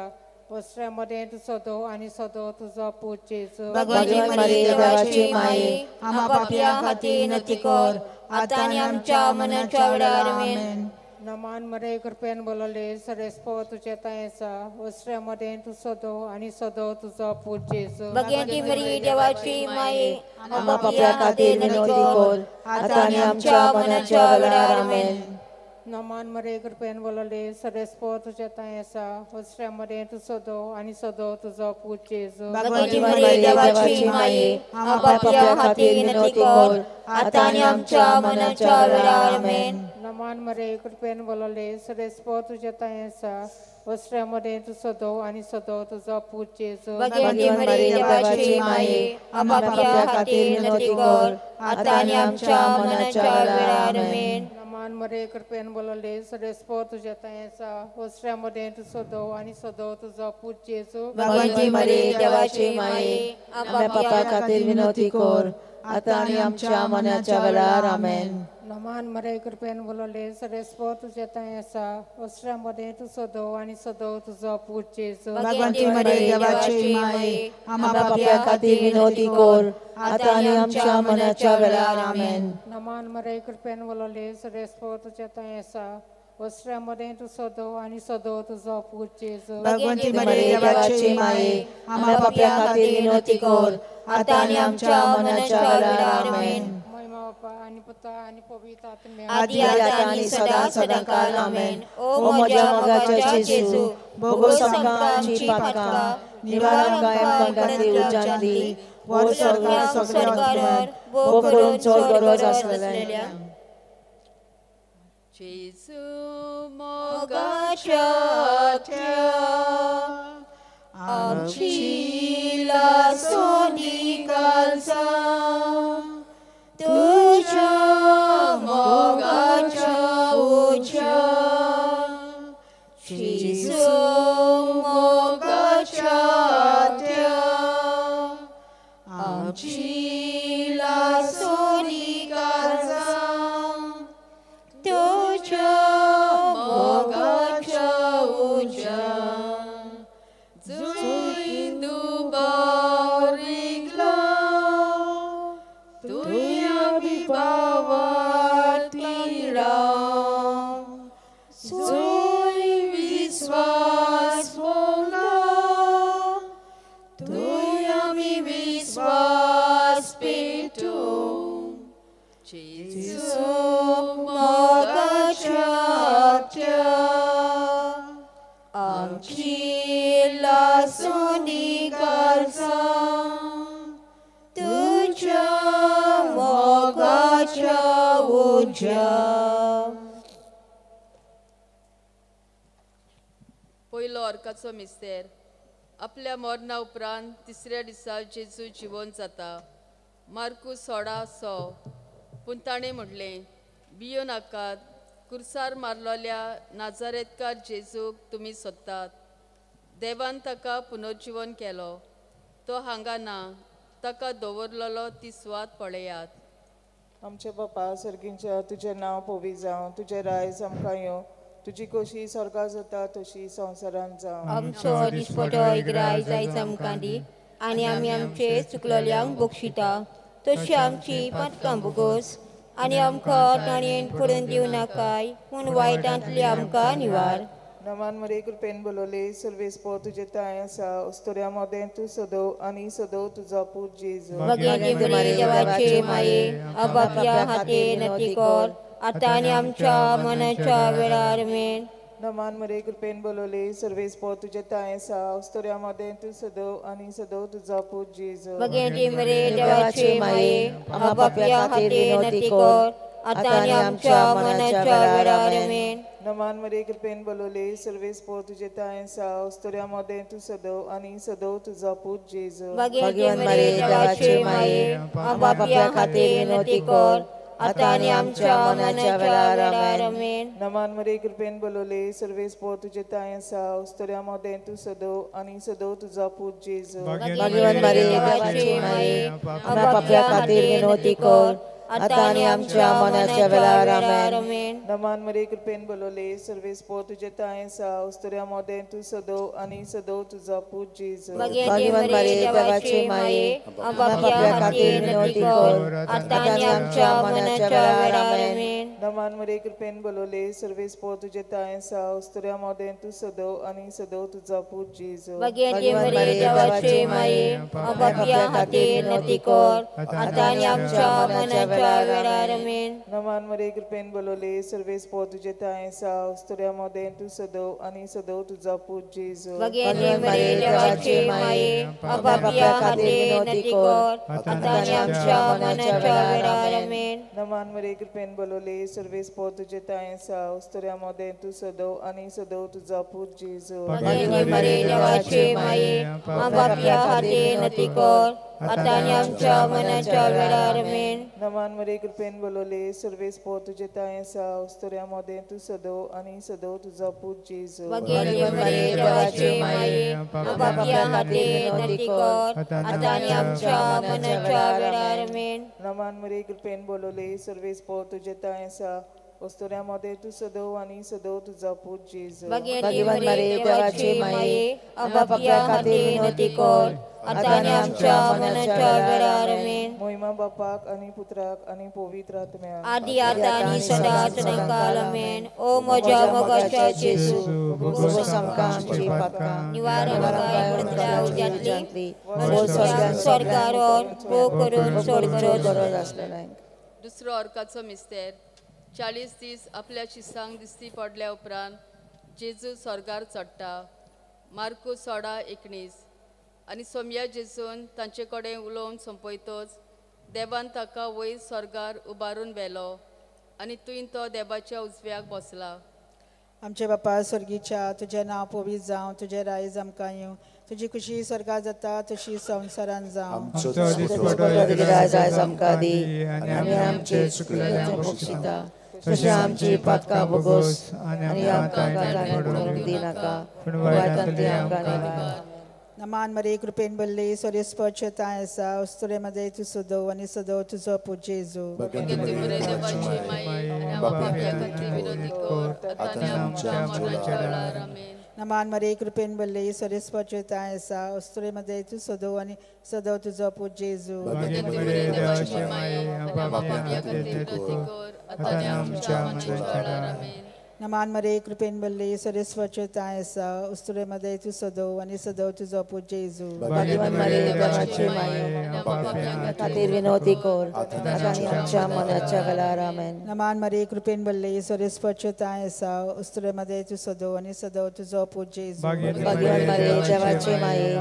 दुसऱ्या मदें तूं सदो आनी सदो तुजो पूत जेजू. भगवंती मरिये देवाची माये, आम्हा पाप्या खातीर विनवती कर, आतां आनी आमच्या मरणाच्या वेळार. आमेन. नमान मरे कृपेन बोलले सरेस्पो तुजे तांय आसा, दुसऱ्या मदें तूं सदो आनी सदो तुजो पूत जेजू. भगवंती मरिये देवाची माये, आम्हा पाप्या खातीर विनवती कर, आतां आनी आमच्या मरणाच्या वेळार. आमेन. नमान मरे कृपेन बोलले सरेस्पो तुजे तांय आसा, दुसऱ्या मदें तूं सदो आनी सदो तुजो पूत जेजू. भगवंती मरिये देवाची माये, आम्हा पाप्या खातीर विनवती कर, आतां आनी आमच्या मरणाच्या वेळार. आमेन. नमान मरे कृपेन बोलले सरेस्पो तुजे तांय आसा, दुसऱ्या मदें तूं सदो आनी सदो तुजो पूत जेजू. भगवंती मरिये देवाची माये, आम्हा पाप्या खातीर विनवती कर, आतां आनी आमच्या मरणाच्या वेळार. आमेन. नमान मरे कृपेन बोलले सरेस्पो तुजे तांय आसा, दुसऱ्या मदें तूं सदो आनी सदो तुजो पूत जेजू. भगवंती मरिये देवाची माये, आम्हा पाप्या खातीर विनवती कर, आतां आनी आमच्या मरणाच्या वेळार. आमेन. नमान मरे कृपेन बोलले सरेस्पो तुजे तांय आसा, दुसऱ्या मदें तूं सदो आनी सदो तुजो पूत जेजू. भगवंती मरिये देवाची माये, आम्हा पाप्या खातीर विनवती कर, आतां आनी आमच्या मरणाच्या वेळार. आमेन. नमान मरे कृपेन बोलले सरेस्पो तुजे तांय आसा, दुसऱ्या मदें तूं सदो आनी सदो तुजो पूत जेजू. भगवंती मरिये देवाची माये, आम्हा पाप्या खातीर विनवती कर, आतां आनी आमच्या मरणाच्या वेळार. आमेन. आनी पुता आनी पवित्र आत्म्या, आदी आतां आनी सदां सदांकाळ. आमेन. ओ म्हज्या मोगाच्या जेजू, भोगोस आमकां आमची पातकां, निवार आमकां यमकंडांतली उज्यांतली, व्हर स्वर्गार सगळ्या आत्म्यांक, भोव करून चड गरज आसलेल्या. जेजू मोगाच्या आमची लासोनी काळजां, तुझ्या मोगाच्या उज्या, जेजू मोगाच्या त्या आमची लासोनी काळजां, तुझ्या मोगाच्या उज्या. जुंय दुबाव रिगला तुया विभावांतली राव, जुंय विस्वास मोगला थंय आमी विस्वास पेटूं. जेजू मोगाच्या त्या आमची लासोनी काळजां, तुझ्या मोगाच्या उज्या. पयलो अर्काचो मिस्तेर. आपल्या मरणा उपरांत तिसऱ्या दिसा जेजू जिवन जाता. मार्कू 16:100. पूण ताणें म्हणलें, भियो नाकात, कुर्सार मारलेल्या नाजारेतकार जेजूक तुमी सोदतात. देवान ताका पुनर्जिवन केलो, तो हांगा ना, ताका दवरलेलो ती सुवात पळयात. आमचे बापा सर्गींच्या, तुजें नांव पवित्र जावं, तुजें रायज आमकां येवं, तुजी खोशी स्वर्गार जाता तशी संवसारांत जावं. आमचो दिसपटो इग्राय जायच आमकां दी, आनी आमी आमचे चुकलेल्यांक बक्षिता, तशी आमची पातकां भोगोस, आनी आमकां ताणेन पडून दिवं नाकाय, पूण वायटांतली आमकां निवार. नमान मरे कृपेन बोलवले सर्वेस्पो तुजे ताय आसा अस्तुऱ्या मदें तूं सदो आनी सदो तुजो पूत जेजू. भगिनी मरे देवाचे माये आपापल्या खातीर विनंती कर आतां आनी आमच्या मनाच्या वेळार मेन. नमान मरे कृपेन बोलवले सर्वेस्पो तुजे ताय आसा अस्तुऱ्या मदें तूं सदो आनी सदो तुजो पूत जेजू. भगिनी मरे देवाचे माये आपापल्या खातीर विनंती कर आतां आनी आमच्या मनाच्या वेळार मेन. नमान मरे कृपेन बोलवले सर्वेस्पो तुजे ताय आसा अस्तुऱ्या मदें तूं सदो आनी सदो तुजो पूत जेजू. भगिनी मरे देवाचे माये आपापल्या खातीर विनंती कर आतां आनी आमच्या मनाच्या वेळार मेन. नमान मरे कृपेन बोलवले सर्वेस्पो तुजे ताय आसा अस्तुऱ्या मदें तूं सदो आनी सदो तुजो पूत जेजू. भगवान मरे देवाचे माये आपापल्या खातीर विनंती कर आतां आनी आमच्या मनाच्या वेळार आमेन. नमान मरे कृपेन बोलवले सर्वेस्पो तुजे ताय आसा अस्तुऱ्या मदें तूं सदो आनी सदो तुजो पूत जेजू. भगवान मरे देवाचे माये आपापल्या खातीर विनंती कर आतां आनी आमच्या मनाच्या वेळार आमेन. नमान मरे कृपेन बोलवले सर्वेस्पो तुजे ताय आसा अस्तुऱ्या मदें तूं सदो आनी सदो तुजो पूत जेजू. भगिनी मरे देवाचे माये आपापल्या खातीर विनंती कर आतां आनी आमच्या मनाच्या वेळार आमेन. नमान मरे कृपेन बोलवले सर्वेस्पो तुजे ताय आसा अस्तुऱ्या मदें तूं सदो आनी सदो तुजो पूत जेजू. भगिनी मरे देवाचे माये आपापल्या खातीर विनंती कर आतां आनी आमच्या मनाच्या वेळार आमेन. नमान मरे कृपेन बोलवले सर्वेस्पो तुजे ताय आसा अस्तुऱ्या मदें तूं सदो आनी सदो तुजो पूत जेजू. भगिनी मरे देवाचे माये आपापल्या खातीर विनंती कर आतां आनी आमच्या मनाच्या वेळार आमेन. नमान मरे कृपेन बोलवले सर्वेस्पो तुजे ताय आसा अस्तुऱ्या मदें तूं सदो आनी सदो तुजो पूत जेजू. भगिनी मरे देवाचे माये आपापल्या खातीर विनंती कर आतां आनी आमच्या मनाच्या वेळार आमेन. नमान मरे कृपेन बोलवले सर्वेस्पो तुजे ताय आसा अस्तुऱ्या मदें तूं सदो आनी सदो तुजो पूत जेजू. भगिनी मरे देवाचे माये आपापल्या खातीर विनंती कर आतां आनी आमच्या मनाच्या वेळार आमेन. मोहिमा बापाक आनी पुत्राक आनी पवित्र आत्म्याक आदी आतां आनी सदां सदांकाळ आमेन. ओ म्हज्या मोगाच्या जेजू भोगोस आमकां आमची पातकां निवार आमकां उज्यांतली स्वर्गार भोग करून सोड गरज आसलें. दुसरो अर्काचो मिस्तेर. 40 दीस आपल्या शिसांक दिसती पडल्या उपरांत जेजू स्वर्गार चडटा. मार्कू 16:19. आनी सोमया जेजून तांचे कडेन उलोवन सोंपयतच देवान ताका वयर स्वर्गार उबारून व्हेलो आनी थंय तो देवाच्या उजव्याक बसला. आमचे बापा स्वर्गीच्या तुजें नांव पवित्र जावं, तुजें रायज आमकां येवं, तुजी खुशी स्वर्गार जाता तशी संवसारान जावं. रायज आमकां दी आनी आमचे चुकलेल्यांक बक्षिता तशें आमची पातकां भोगोस आनी आमकां पडूंक दिनाका पूण वायटांतली आमकां निवार. नमान मरे कृपेन बोलले सर्वेस्पो ताय आसा अस्तुरे मदें तूं सदो आनी सदो तुजो पूत जेजू. नमान मरे कृपेन बोलले सर्वेस्पो ताय आसा अस्तुरे मदें तूं सदो आनी सदो तुजो पूत जेजू. नमान मरे कृपेन बोलले सर्वेस्पो ताय आसा अस्तुरे मदें तूं सदो आनी सदो तुजो पूत जेजू. भगवान मरे देवाचे माये आपापल्या खातीर विनंती कर आतां आनी आमच्या मनाच्या वेळार आमेन. नमान मरे कृपेन बोलले सर्वेस्पो ताय आसा अस्तुरे मदें तूं सदो आनी सदो तुजो पूत जेजू. भगवान मरे देवाचे माये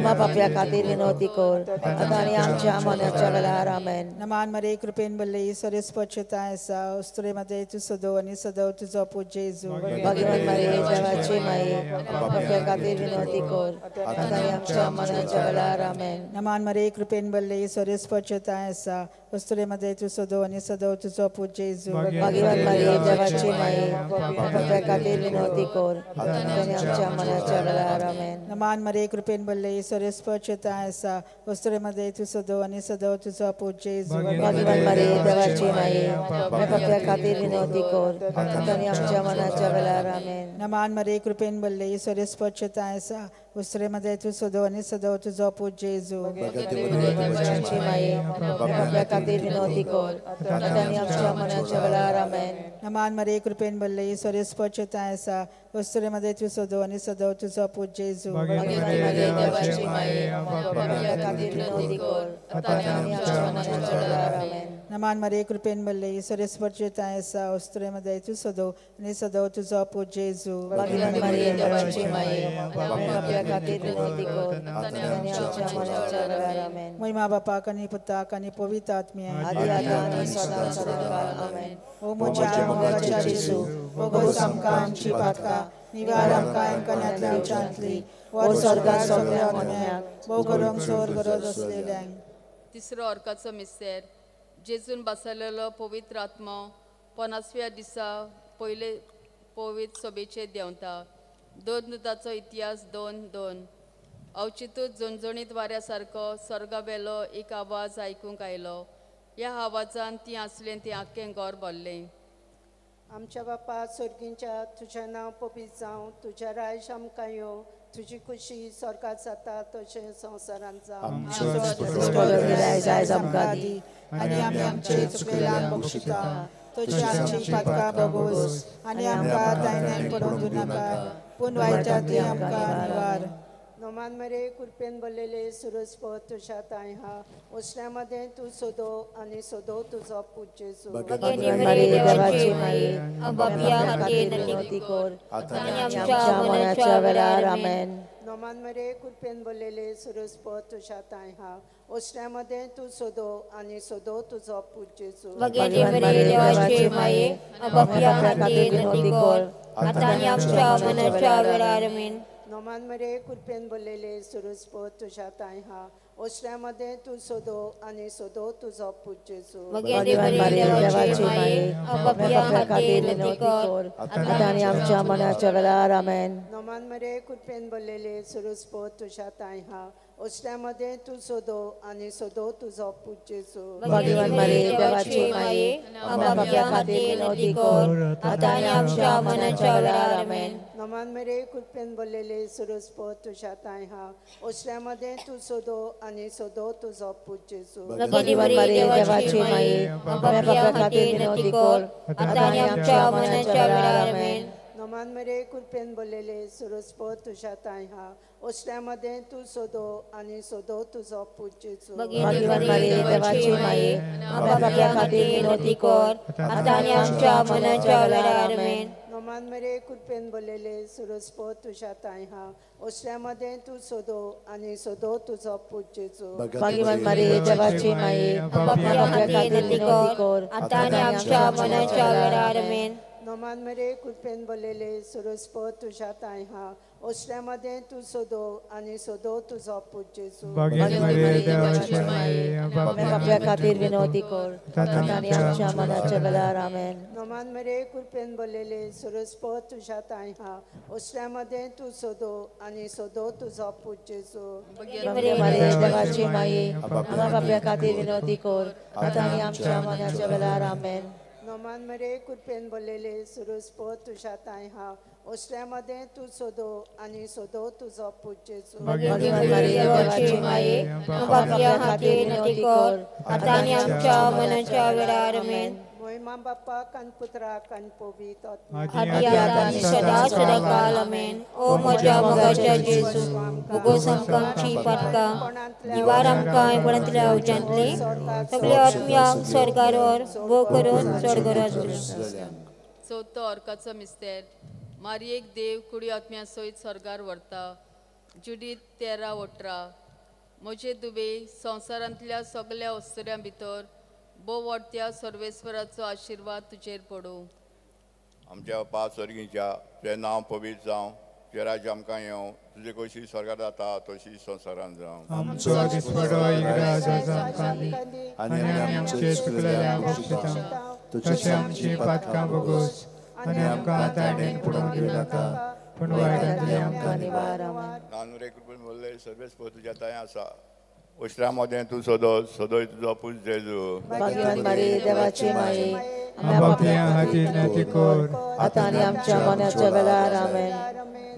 आपापल्या खातीर विनंती कर आतां आनी आमच्या मनाच्या वेळार आमेन. नमान मरे कृपेन बोलले सर्वेस्पो ताय आसा अस्तुरे मदें तूं सदो आनी सदो तुजो पूत जेजू. भगवान मरे देवाचे माये आपापल्या खातीर विनंती कर आतां आनी आमच्या मनाच्या वेळार आमेन. नमान मरे कृपेन बोलले सर्वेस्पो ताय आसा अस्तुरे मदें तूं सदो आनी सदो तुजो पूत जेजू. भगवान मरे देवाचे माये आपापल्या खातीर विनंती कर आतां आनी आमच्या मनाच्या वेळार आमेन. नमान मरे कृपेन बोलले सर्वेस्पो ताय आसा अस्तुरे मदें तूं सदो आनी सदो तुजो पूत जेजू. भगवान मरे देवाचे माये आपापल्या खातीर विनंती कर आतां आनी आमच्या मनाच्या वेळार आमेन. नमान मरे कृपेन बोलले सर्वेस्पो ताय आसा उस्तुरेमध्ये तूं सदो आनी सदो तुजो पूत जेजू. देवाची माये, बाप्या खातीर विनवती कर आतां आनी आमच्या मरणाच्या वेळार. आमेन. नमान मरिये, कृपेन भरले, सर्वेस्पर तांय आसा. उस्तुरेमध्ये तूं सदो आनी सदो तुजो पूत जेजू. देवाची माये, बाप्या खातीर विनवती कर आतां आनी आमच्या मरणाच्या वेळार. आमेन. नमान मरिये, कृपेन भरले, सर्वेस्पर तांय आसा. उस्तुरेमध्ये तूं सदो आनी सदो तुजो पूत जेजू. देवाची माये, बाप्या खातीर विनवती कर आतां आनी आमच्या मरणाच्या वेळार. आमेन. महिमा बापाक आनी पुताक आनी पवित्र आत्म्याक, आदी आतां आनी सदां सदांकाळ. आमेन. ओ म्हज्या मोगाच्या जेजू, भोगोस आमकां आमची पातकां, निवार आमकां एमकन्यांतल्या उज्यांतली, वर स्वर्गात सगळ्या आत्म्यांक, भोव करूंक चड गरज आसलेल्यांक. तिसरो अर्काचो मिस्तेर. जेजून बसलेलो पवित्र आत्मो 50व्या दिसा पयले पवित्र सभेचेर देंवता. दोन दुताचो इतिहास 2:2. अवचितूच झणझणीत वाऱ्या सारको स्वर्गावेलो एक आवाज आयकूंक आयलो. ह्या आवाजान ती आसलें ती आख्खें घर भरलें. आमच्या बापा स्वर्गींच्या, तुजें नांव पवित्र जावं, तुजें राज्य आमकां येवं, तुजी खुशी स्वर्गात जाता तशें संवसारांत जावं. आयज आमकां दी आनी आमी आमचे चुकलेल्यांक बक्षिता, तशी आमची पातकां भोगोस आनी आमकां तायण्यान पडून दिवनाका, पूण वायटांतली आमकां निवार. नमान मरिये, कृपेन भरलेले, सुरसपत तुज्या तांय हा. उश्ण्यामध्ये तूं सदो आनी सदो तुजो पूत जेजू. देवाची माये, बाप्या खातीर विनवती कर आतां आनी आमच्या मरणाच्या वेळार. आमेन. नमान मरिये, कृपेन भरलेले, सुरसपत तुज्या तांय हा. उश्ण्यामध्ये तूं सदो आनी सदो तुजो पूत जेजू. देवाची माये, बाप्या खातीर विनवती कर आतां आनी आमच्या मरणाच्या वेळार. आमेन. नमान मरिये, कृपेन भरलेले, सुरसपत तुज्या तांय हा. उश्ण्यामध्ये तूं सदो आनी सदो तुजो पूत जेजू. देवाची माये, बाप्या खातीर विनवती कर आतां आनी आमच्या मरणाच्या वेळार. आमेन. नमान मरिये, कृपेन भरलेले, सुरसपत तुज्या तांय हा. उश्ण्यामध्ये तूं सदो आनी सदो तुजो पूत जेजू. देवाची माये, बाप्या खातीर विनवती कर आतां आनी आमच्या मरणाच्या वेळार. आमेन. नमान मरिये, कृपेन भरलेले, सुरसपत तुज्या तांय हा. उश्ण्यामध्ये तूं सदो आनी सदो तुजो पूत जेजू. देवाची माये, बाप्या खातीर विनवती कर आतां आनी आमच्या मरणाच्या वेळार. आमेन. नमान मरिये, कृपेन भरलेले, सुरसपत तुज्या तांय हा. उश्ण्यामध्ये तूं सदो आनी सदो तुजो पूत जेजू. देवाची माये, बाप्या खातीर विनवती कर आतां आनी आमच्या मरणाच्या वेळार. आमेन. नमान मरिये, कृपेन भरलेले, सुरसपत तुज्या तांय हा. उश्ण्यामध्ये तूं सदो आनी सदो तुजो पूत जेजू. देवाची माये, बाप्या खातीर विनवती कर आतां आनी आमच्या मरणाच्या वेळार. आमेन. नमान मरिये, कृपेन भरलेले, सुरसपत तुज्या तांय हा. उश्ण्यामध्ये तूं सदो आनी सदो तुजो पूत जेजू. बाप्या खातीर विनवती कर आतां आनी आमच्या मरणाच्या वेळार. आमेन. नमान मरिये, कृपेन भरलेले, सुरसपत तुज्या तांय हा. उश्ण्यामध्ये तूं सदो आनी सदो तुजो पूत जेजू. देवाची माये, बाप्या खातीर विनवती कर आतां आनी आमच्या मरणाच्या वेळार. आमेन. नमान मरिये, कृपेन भरलेले, सुरसपत तुज्या तांय हा. उश्ण्यामध्ये तूं सदो आनी सदो तुजो पूत जेजू. देवाची माये, बाप्या खातीर विनवती कर आतां आनी आमच्या मरणाच्या वेळार. आमेन. महिमा बापाक आनी पुत्राक आनी पवित्र आत्म्याक, आदी आतां आनी सदां सदांकाळ. आमेन. ओ म्हज्या मोगाच्या जेजू, भोगोस आमकां आमची पातकां, निवार आमकां एकोणांतल्या उज्यांतली, सगळ्या आत्म्यांक स्वर्गार व्हर, भोव करून चड गरज. चवथो अर्काचो मिस्तेर. मारयेक देव कुडी आत्म्या सयत स्वर्गार व्हरता. जुडीत 13:18. म्हजे दुबे, संवसारांतल्या सगळ्या अस्तुऱ्यां भितर भोव व्हडत्या सर्वेस्वराचो आशिर्वाद तुजेर पडूं. आमच्या बापा स्वर्गीच्या, तुजें नांव पवित्र जावं, तुजें राज्य आमकां येवं, तुजी खोशी स्वर्गार जाता तशी संवसारांत जावं. आमचो दिसवडो इगराज आमकां दी आनी आमी आमचे चुकलेल्यांक बक्षिता, तशें आमची पातकां भोगोस आनी आमकां ताणेन पडून दिवनाका, पूण वायटांतली आमकां निवार. नानूरे कृपेन भरले, सर्वेस्पर तुज्या तांय आसा. उश्ण्या मदें तूं सदो सदोय तुजो पूत जेजू. देवाची माये, बाप्या खातीर विनवती कर आतां आनी आमच्या मरणाच्या वेळार. आमेन.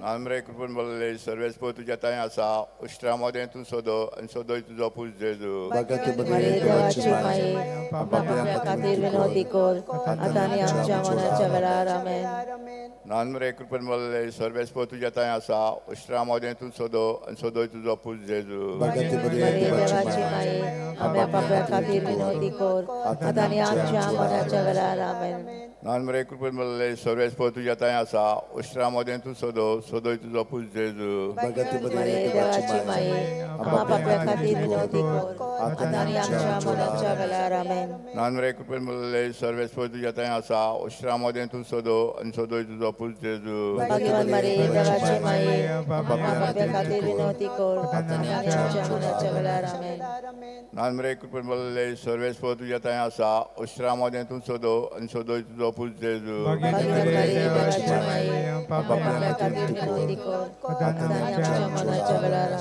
नामरे कृपेन भरलेले सर्वेस्पर तुज्या थंय आसा उश्ट्रा मदें तूं सोदो आनी सोदोय तुजो पूत जेजू. मारी देवाची माये पापयां खातीर विनवती कर आतां आनी आमच्या मरणाच्या वेळार. आमेन. नामरे कृपेन भरलेले सर्वेस्पर तुज्या थंय आसा उश्ट्रा मदें तूं सोदो आनी सोदोय तुजो पूत जेजू. मारी देवाची माये आमच्या पापयां खातीर विनवती कर आतां आनी आमच्या मरणाच्या वेळार. आमेन. नामरे कृपेन भरलेले सर्वेस्पर तुज्या थंय आसा उश्ट्रा मदें तूं सोदो सोदोय तुजो पूत जेजू. मारी देवाची माये आमच्या पापयां खातीर विनवती कर आतां आनी आमच्या मरणाच्या वेळार. आमेन. नामरे कृपेन भरलेले सर्वेस्पर तुज्या थंय आसा उश्ट्रा मदें तूं सोदो आनी सोदोय तुजो पूत जेजू. भाग्यवान मारी देवाची माये आमच्या पापयां खातीर विनवती कर आतां आनी आमच्या मरणाच्या वेळार. आमेन. नामरे कृपेन भरलेले सर्वेस्पर तुज्या थंय आसा उश्ट्रा मदें तूं सोदो आनी सोदोय तुजो पूत जेजू. भाग्यवान मारी देवाची माये आमच्या पापयां खातीर विनवती कर आतां आनी आमच्या मरणाच्या वेळार.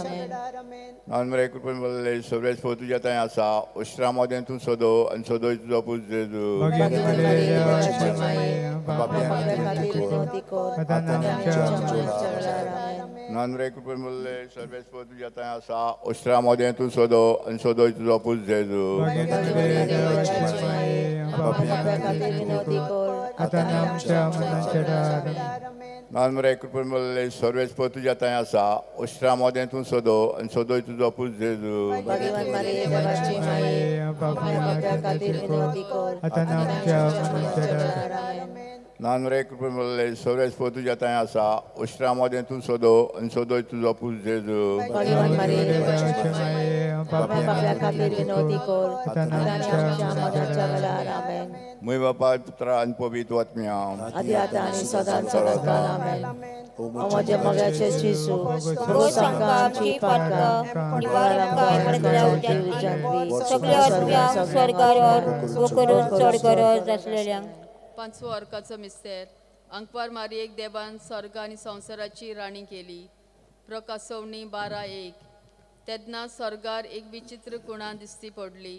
आमेन. नामरे कृपेन भरलेले सर्वेस्पर तुज्या थंय आसा उश्ट्रा मदें तूं सोदो आनी सोदोय तुजो पूत जेजू. भाग्यवान मारी देवाची माये आमच्या पापयां खातीर विनवती कर आतां आनी आमच्या मरणाच्या वेळार. आमेन. नामरे कृपेन भरलेले सर्वेस्पर तुज्या थंय आसा उश्ट्रा मदें तूं सोदो आनी सोदोय तुजो पूत जेजू. भाग्यवान मारी देवाची माये आमच्या पापयां खातीर विनवती कर आतां आनी आमच्या मरणाच्या वेळार. आमेन. नामरे कृपेन भरलेले सर्वेस्पर तुज्या थंय आसा उश्ट्रा मदें तूं सोदो आनी सोदोय तुजो पूत जेजू. भाग्यवान मारी देवाची माये आमच्या पापयां खातीर विनवती कर आतां आनी आमच्या मरणाच्या वेळार. आमेन. नामरे कृपेन भरलेले सर्वेस्पर तुज्या थंय आसा उश्ट्रा मदें तूं सोदो आनी सोदोय तुजो पूत जेजू. भाग्यवान मारी देवाची माये आमच्या पापयां खातीर विनवती कर आतां आनी आमच्या मरणाच्या वेळार. आमेन. मुय बापा पुत्रा आनी पवित्र आत्म्या आदी आतां आनी सदां सदां. आमेन. ओ म्हज्या मोगाचे जेजू भोगोस आमकां आमची पातकां निवार आमकां एमकणांतल्या उज्यांतली सगळ्या आत्म्यांक स्वर्गार वो करून चड गरज आसलेल्यांक. पांचवो अर्काचो मिस्तेर. अंकवार मारयेक देवान स्वर्ग आनी संवसाराची राणी केली. प्रकासवणी 12:1. तेन्ना स्वर्गार एक विचित्र कुणा दिसती पडली.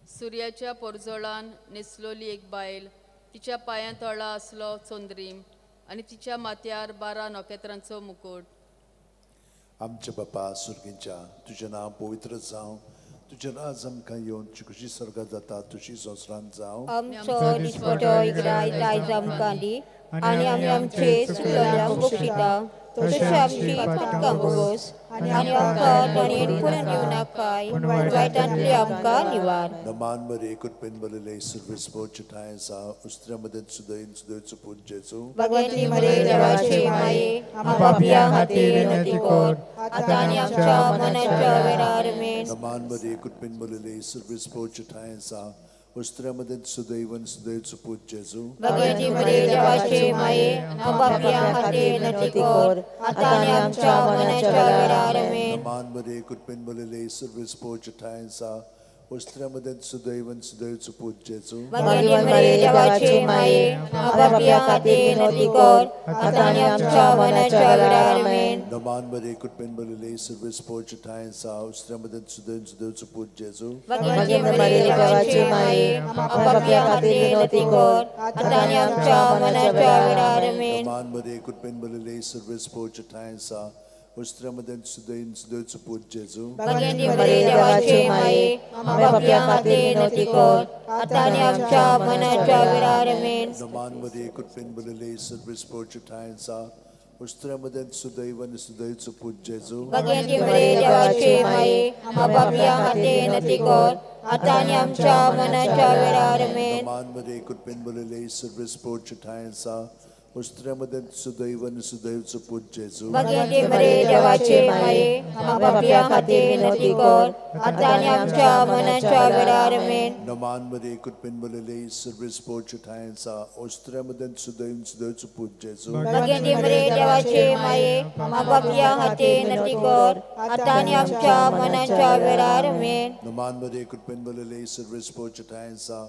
सुर्याच्या पोरजोळान न्हेसलोली एक बायल, तिच्या पांयां तळा आसलो चंद्रीम आनी तिच्या माथ्यार 12 नखेत्रांचो मुकूट. आमच्या बापा सुर्गींच्या तुजें नांव पवित्र जावं, तुजें राज आमकां येवन तुजी खुशी स्वर्गात जाता तुजी संवसारांत जावं. आमचो दिसपटो इग्राय आयज आमकां दी आनी आमी आमचे चुकलेल्यांक बक्षिता तशें आमची पातकां भोगोस आनी आमकां ताणें पुरण दिवं नाकाय पूण वायटांतली आमकां निवार. नमान मरे कृपेन भरलेले सर्वेस्पर ठांय आसा उस्त्र्या मदें सुदयन सुदयचो पूत जेजू. भगवती मरे देवाची माये आमच्या पापयां खातीर विनवती कर आतां आनी आमच्या मरणाच्या वेळार. आमेन. नमान मरे कृपेन भरलेले सर्वेस्पर ठांय आसा उस्त्र्या मदें सुदैवन सुदैचो पूत जेजू. भगवती मरे देवाची माये आमच्या पापयां खातीर विनवती कर आतां आनी आमच्या मरणाच्या वेळार. आमेन. नमान मरे कृपेन भरलेले सर्वेस्पर ठांय आसा उस्त्र्या मदें सुदैवन सुदैचो पूत जेजू. भगवती मरे देवाची माये आमच्या पापयां खातीर विनवती कर आतां आनी आमच्या मरणाच्या वेळार. आमेन. नमान मरे कृपेन भरलेले सर्वेस्पर ठांय आसा उस्त्र्या मदें सुदैवन सुदैचो पूत जेजू. भगवती मरे देवाची माये आमच्या पापयां खातीर विनवती कर आतां आनी आमच्या मरणाच्या वेळार. आमेन. नमान मरे कृपेन भरलेले सर्वेस्पर ठांय आसा उस्त्र्या मदें सुदैवन सुदैचो पूत जेजू. भगवती मरे देवाची माये आमच्या पापयां खातीर विनवती कर आतां आनी आमच्या मरणाच्या वेळार. आमेन. नमान मरे कृपेन भरलेले सर्वेस्पर ठांय आसा उस्त्र्या मदें सुदैवन सुदैचो पूत जेजू. भगवती मरे देवाची माये आमच्या पापयां खातीर विनवती कर आतां आनी आमच्या मरणाच्या वेळार. आमेन. नमान मरे कृपेन भरलेले सर्वेस्पर ठांय आसा उस्त्र्या मदें सुदैवन सुदैवचो पूत जेजू. भगवती मरे देवाची माये आमच्या पापयां खातीर विनवती कर आतां आनी आमच्या मरणाच्या वेळार. आमेन. नमान मरे कृपेन भरलेले सर्वेस्पर ठांय आसा उस्त्र्या मदें सुदैवन सुदैवचो पूत जेजू. भगवती मरे देवाची माये आमच्या पापयां खातीर विनवती कर आतां आनी आमच्या मरणाच्या वेळार. आमेन. नमान मरे कृपेन भरलेले सर्वेस्पर ठांय आसा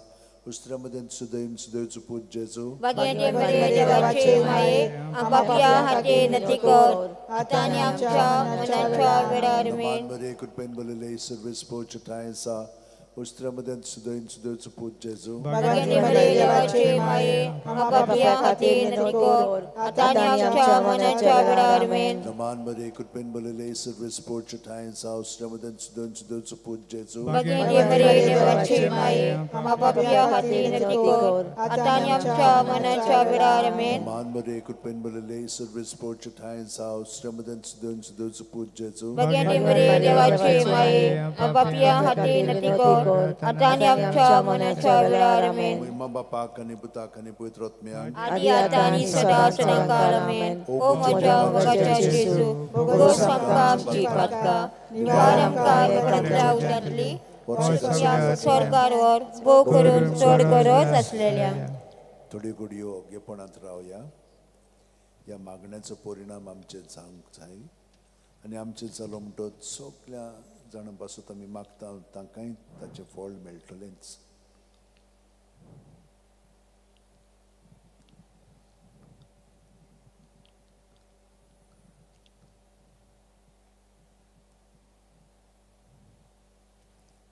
उस्त्र्या मदें सुदैवन सुदैवचो पूत जेजू. भगवती मरे देवाची माये आमच्या पापयां खातीर विनवती कर आतां आनी आमच्या मरणाच्या वेळार. आमेन. नमान मरे कृपेन भरलेले सर्वेस्पर ठांय आसा उस्त्र्या मदें सुदयन सुदयचो पूत जेजू भगिनी मरिये देवाचे माये आमकां पापयां खातीर विनंती कर आतां आनी आमच्या मरणाच्या वेळार आमेन. नमान मरिये कृपेन भरलेले सर्वेस्पोरचे ठांय आसा उस्त्र्या मदें सुदयन सुदयचो पूत जेजू भगिनी मरिये देवाचे माये आमकां पापयां खातीर विनंती कर आतां आनी आमच्या मरणाच्या वेळार आमेन. नमान मरिये कृपेन भरलेले सर्वेस्पोरचे ठांय आसा उस्त्र्या मदें सुदयन सुदयचो पूत जेजू भगिनी मरिये देवाचे माये आमकां पापयां खातीर विनंती कर आतां आनी आमच्या मरणाच्या वेळार आमेन. महिमा बापाक आनी पुताक आनी पवित्र आत्म्याक आदी आतां आनी सदां सदांकाळ आमेन. ओ म्हज्या मोगाच्या जेजू भोगोस आमकां आमची पातकां निवार आमकां नरकांतल्या उज्यांतली स्वर्गार व्हर भोव करून चड गरज आसलेल्या. थोड्यो घडयो ओगेपणांत रावया. ह्या मागण्याचो परिणाम आमचेर जावंक जाय आनी आमचेर जालो म्हणटच सगल्या जाणां पासून आमी मागता तांकांय ताचें फळ मेळटलेंच.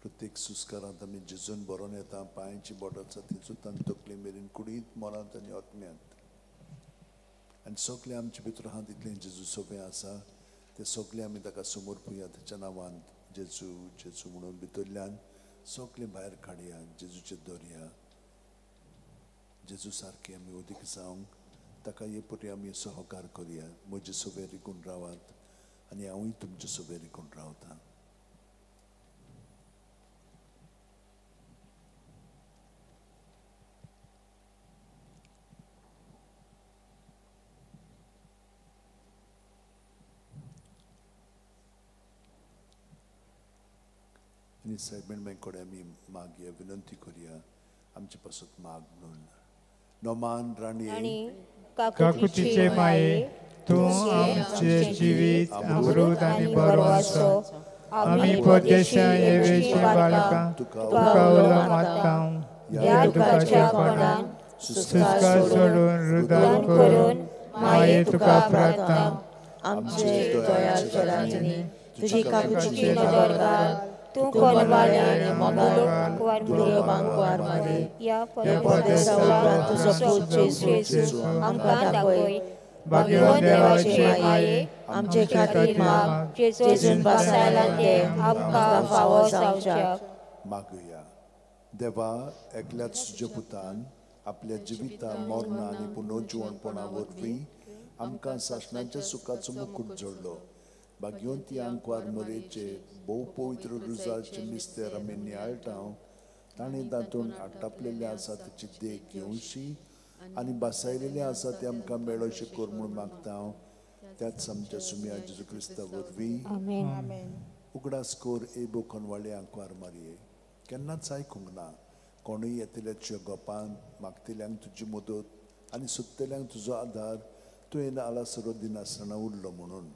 प्रत्येक सुस्कारांत आमी जेजून बरोवन येता पांयांची बोटां आसा थंयसून तकली मेरेन कुडींत मनांत आनी आत्म्यांत आनी सगळें आमचे भितर आहा तितलें जेजू सोबें आसा तें सगळें आमी ताका समर्पुया ताच्या नांवान जेजू जेजू म्हणून भितरल्यान सगळें भायर काडया जेजूचेर दवरया. जेजू सारकें आमी वदीक जावंक ताका हे परी आमी सहकार करया. म्हजे सोबें रिगून रावात आनी हांवूय तुमचे सोबें रिगून रावतां. आनी सायबीण कडेन आमी मागया विनंती करया आमचे पासत माग म्हणून. नोमान राणी काकुतीचे माये तूं आमचे जिवीत अमृत आनी बरो आसो. आमी परदेशा येवेची बाळकां तुका उलो मागता ह्या दुखाच्या कोणान सुस्कार सोडून रुदान करून माये तुका प्रार्थना. आमचे दयाळाचे राजनी तुजी काकुतीची नदर घाल तूं कोलवाळे आनी मोगाळ दुर्योबांकवार मारी ह्या परदेसा उपरांत तुजो पूत जेजू आमकां दाखय. भाग्यवान देवाचे माये आमचे खातीर माग जेजून बसायला तें आमकां फावो जावच्याक. मागुया. देवा एकल्याच तुज्या पुतान आपल्या जिविता मरणा आनी पुनर्जिवणपणा वरवीं आमकां सासणाच्या सुखाचो मुकूट जोडलो. भाग्यवंती आंकवार मरेचे भोव पवित्र रुजाचे मिस्तेर आमी नियाळटा ताणें तातूंत आटापलेलें आसा ताची देख घेवशी आनी बासायलेलें आसा तें आमकां मेळोशें कर म्हूण मागता हांव त्याच आमच्या सुम्या जेजू क्रिस्ता वरवीं. उगडास कर ए बोखनवाळे आंकवार मारये केन्नाच आयकूंक ना कोणूय येतल्याच्या गोपान मागतल्यांक तुजी मदत आनी सोदतल्यांक तुजो आदार तुवें आलासरो दिनासतना उरलो म्हणून.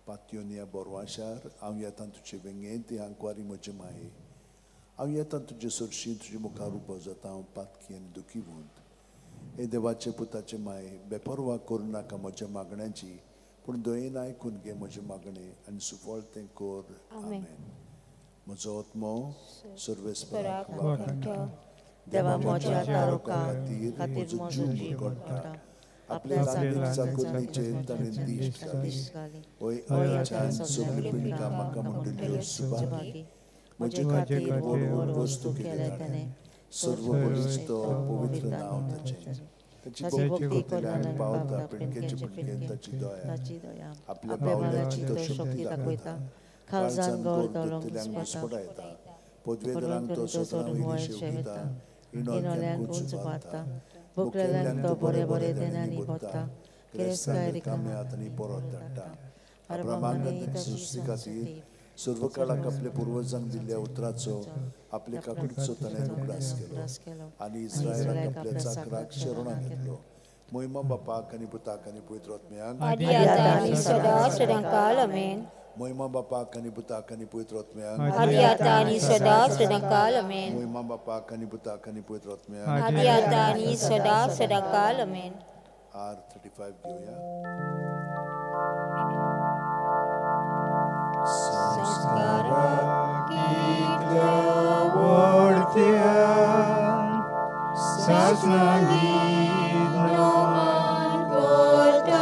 पातयोन ह्या बोरवाशार हांव येता तुजे वेंगेंत ती आंकवारी म्हजे माये हांव येता तुजे सरशी तुजे मुखार उबो जाता हांव पातकी आनी दुखी वंत. हे देवाचे पुताचे माये बेपर्वा करूं नाका म्हज्या मागण्याची पूण दयेन आयकून घे म्हजें मागणें आनी सुफळ तें कर. आमेन. म्हजो आत्मो सर्वेस्पराक वाखाणटा देवा म्हज्या तारुका खातीर म्हजो जीव घडटा आपल्या चाकरणीचेर ताणें दिश्ट घाली. हय आतांच्यान सगळीं पिळगां म्हाका म्हणटल्यो सुभागी. म्हजे खातीर व्हड व्हड वस्तू केल्या ताणें सर्व बळिश्ट पवित्र नांव ताचें. ताची भक्ती करतल्यांक पावता पिणकेचे पिणकेन ताची दया. आपल्या पावलाची तो शक्ती दाखयता काळजान गोड धरतल्यांक घुस्पडायता पदवेदारांक तो सदां वयली शेवयता इणोल्यांक उंच मारता भुकलेल्यांक तो बरे बरे देण्यांनी भरता गिरेस्ताय रिकाम्यात आनी परत धाडटा. अब्रामाक ताच्या सृश्टी खातीर सर्व काळाक आपल्या पुर्वजांक दिल्ल्या उतराचो आपल्या काकुळीचो ताणें उगडास केलो आनी इस्रायलाक आपल्या चाकराक शरणां घेतलो. महिमा बापाक आनी पुताक आनी पवित्र आत्म्याक आदी आतां आनी सदां सदांकाळ आमेन. महिमा बापाक आनी पुताक आनी पवित्र आत्म्याक आदी आतां आनी सदां सदांकाळ आमेन. महिमा बापाक आनी पुताक आनी पवित्र आत्म्याक आदी आतां आनी सदां सदांकाळ आमेन. R35 घेवया. संस्कारा कितल्या सासणांनी नमन करता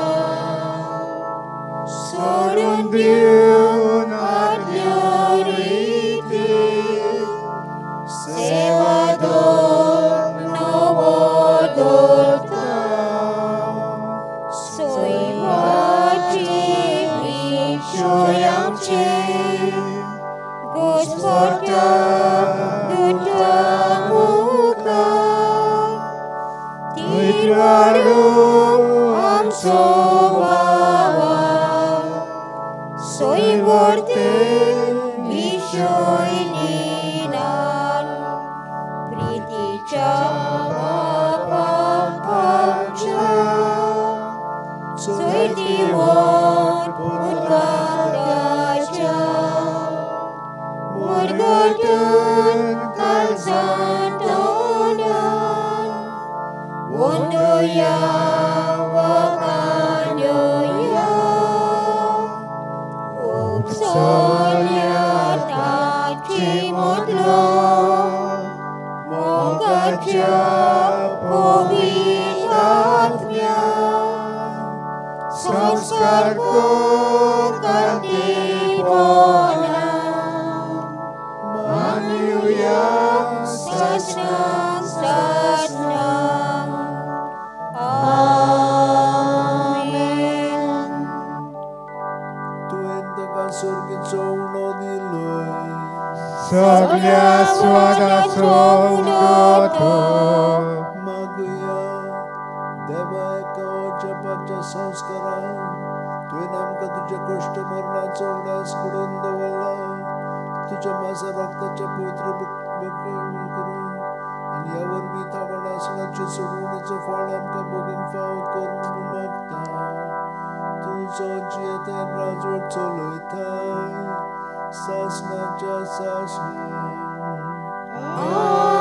सोडून दिवन आदल्यो रिती सेवा धर्म नवो दवरता सैमाचे विशय आमचे घुस्पटा दुता मुखार तिराडो आमचो बाबा सोयवर्ते विशय निनान प्रितीच्या बापा आमच्या चोयतीवन उदकाच्या मुरगटून काळजान तोंडान वंदया वकांडया उपसल्या ताची मुदलो मोगाच्या पवित्र आत्म्या संस्कार कांतीपणा मानूया सासणां सासणां आमेन. तुवें ताका सर्गीचो उणो दिलोय सगळ्या स्वादाचो उणो तो मागुया देवा एका जपाच्या संस्कारान तुवें आमकां तुज्या कश्ट मरणाचो उडास घडोवन दवरला तुज्या मासा रक्ताच्या पवित्र करून आनी ह्या वरवीं तावडासनाचे सोडवणेचो फळ आमकां भोगूंक फावो कर म्हूण मागता तुजो जियेतान राजवट चलयता सासणाच्या सासणां. आमेन.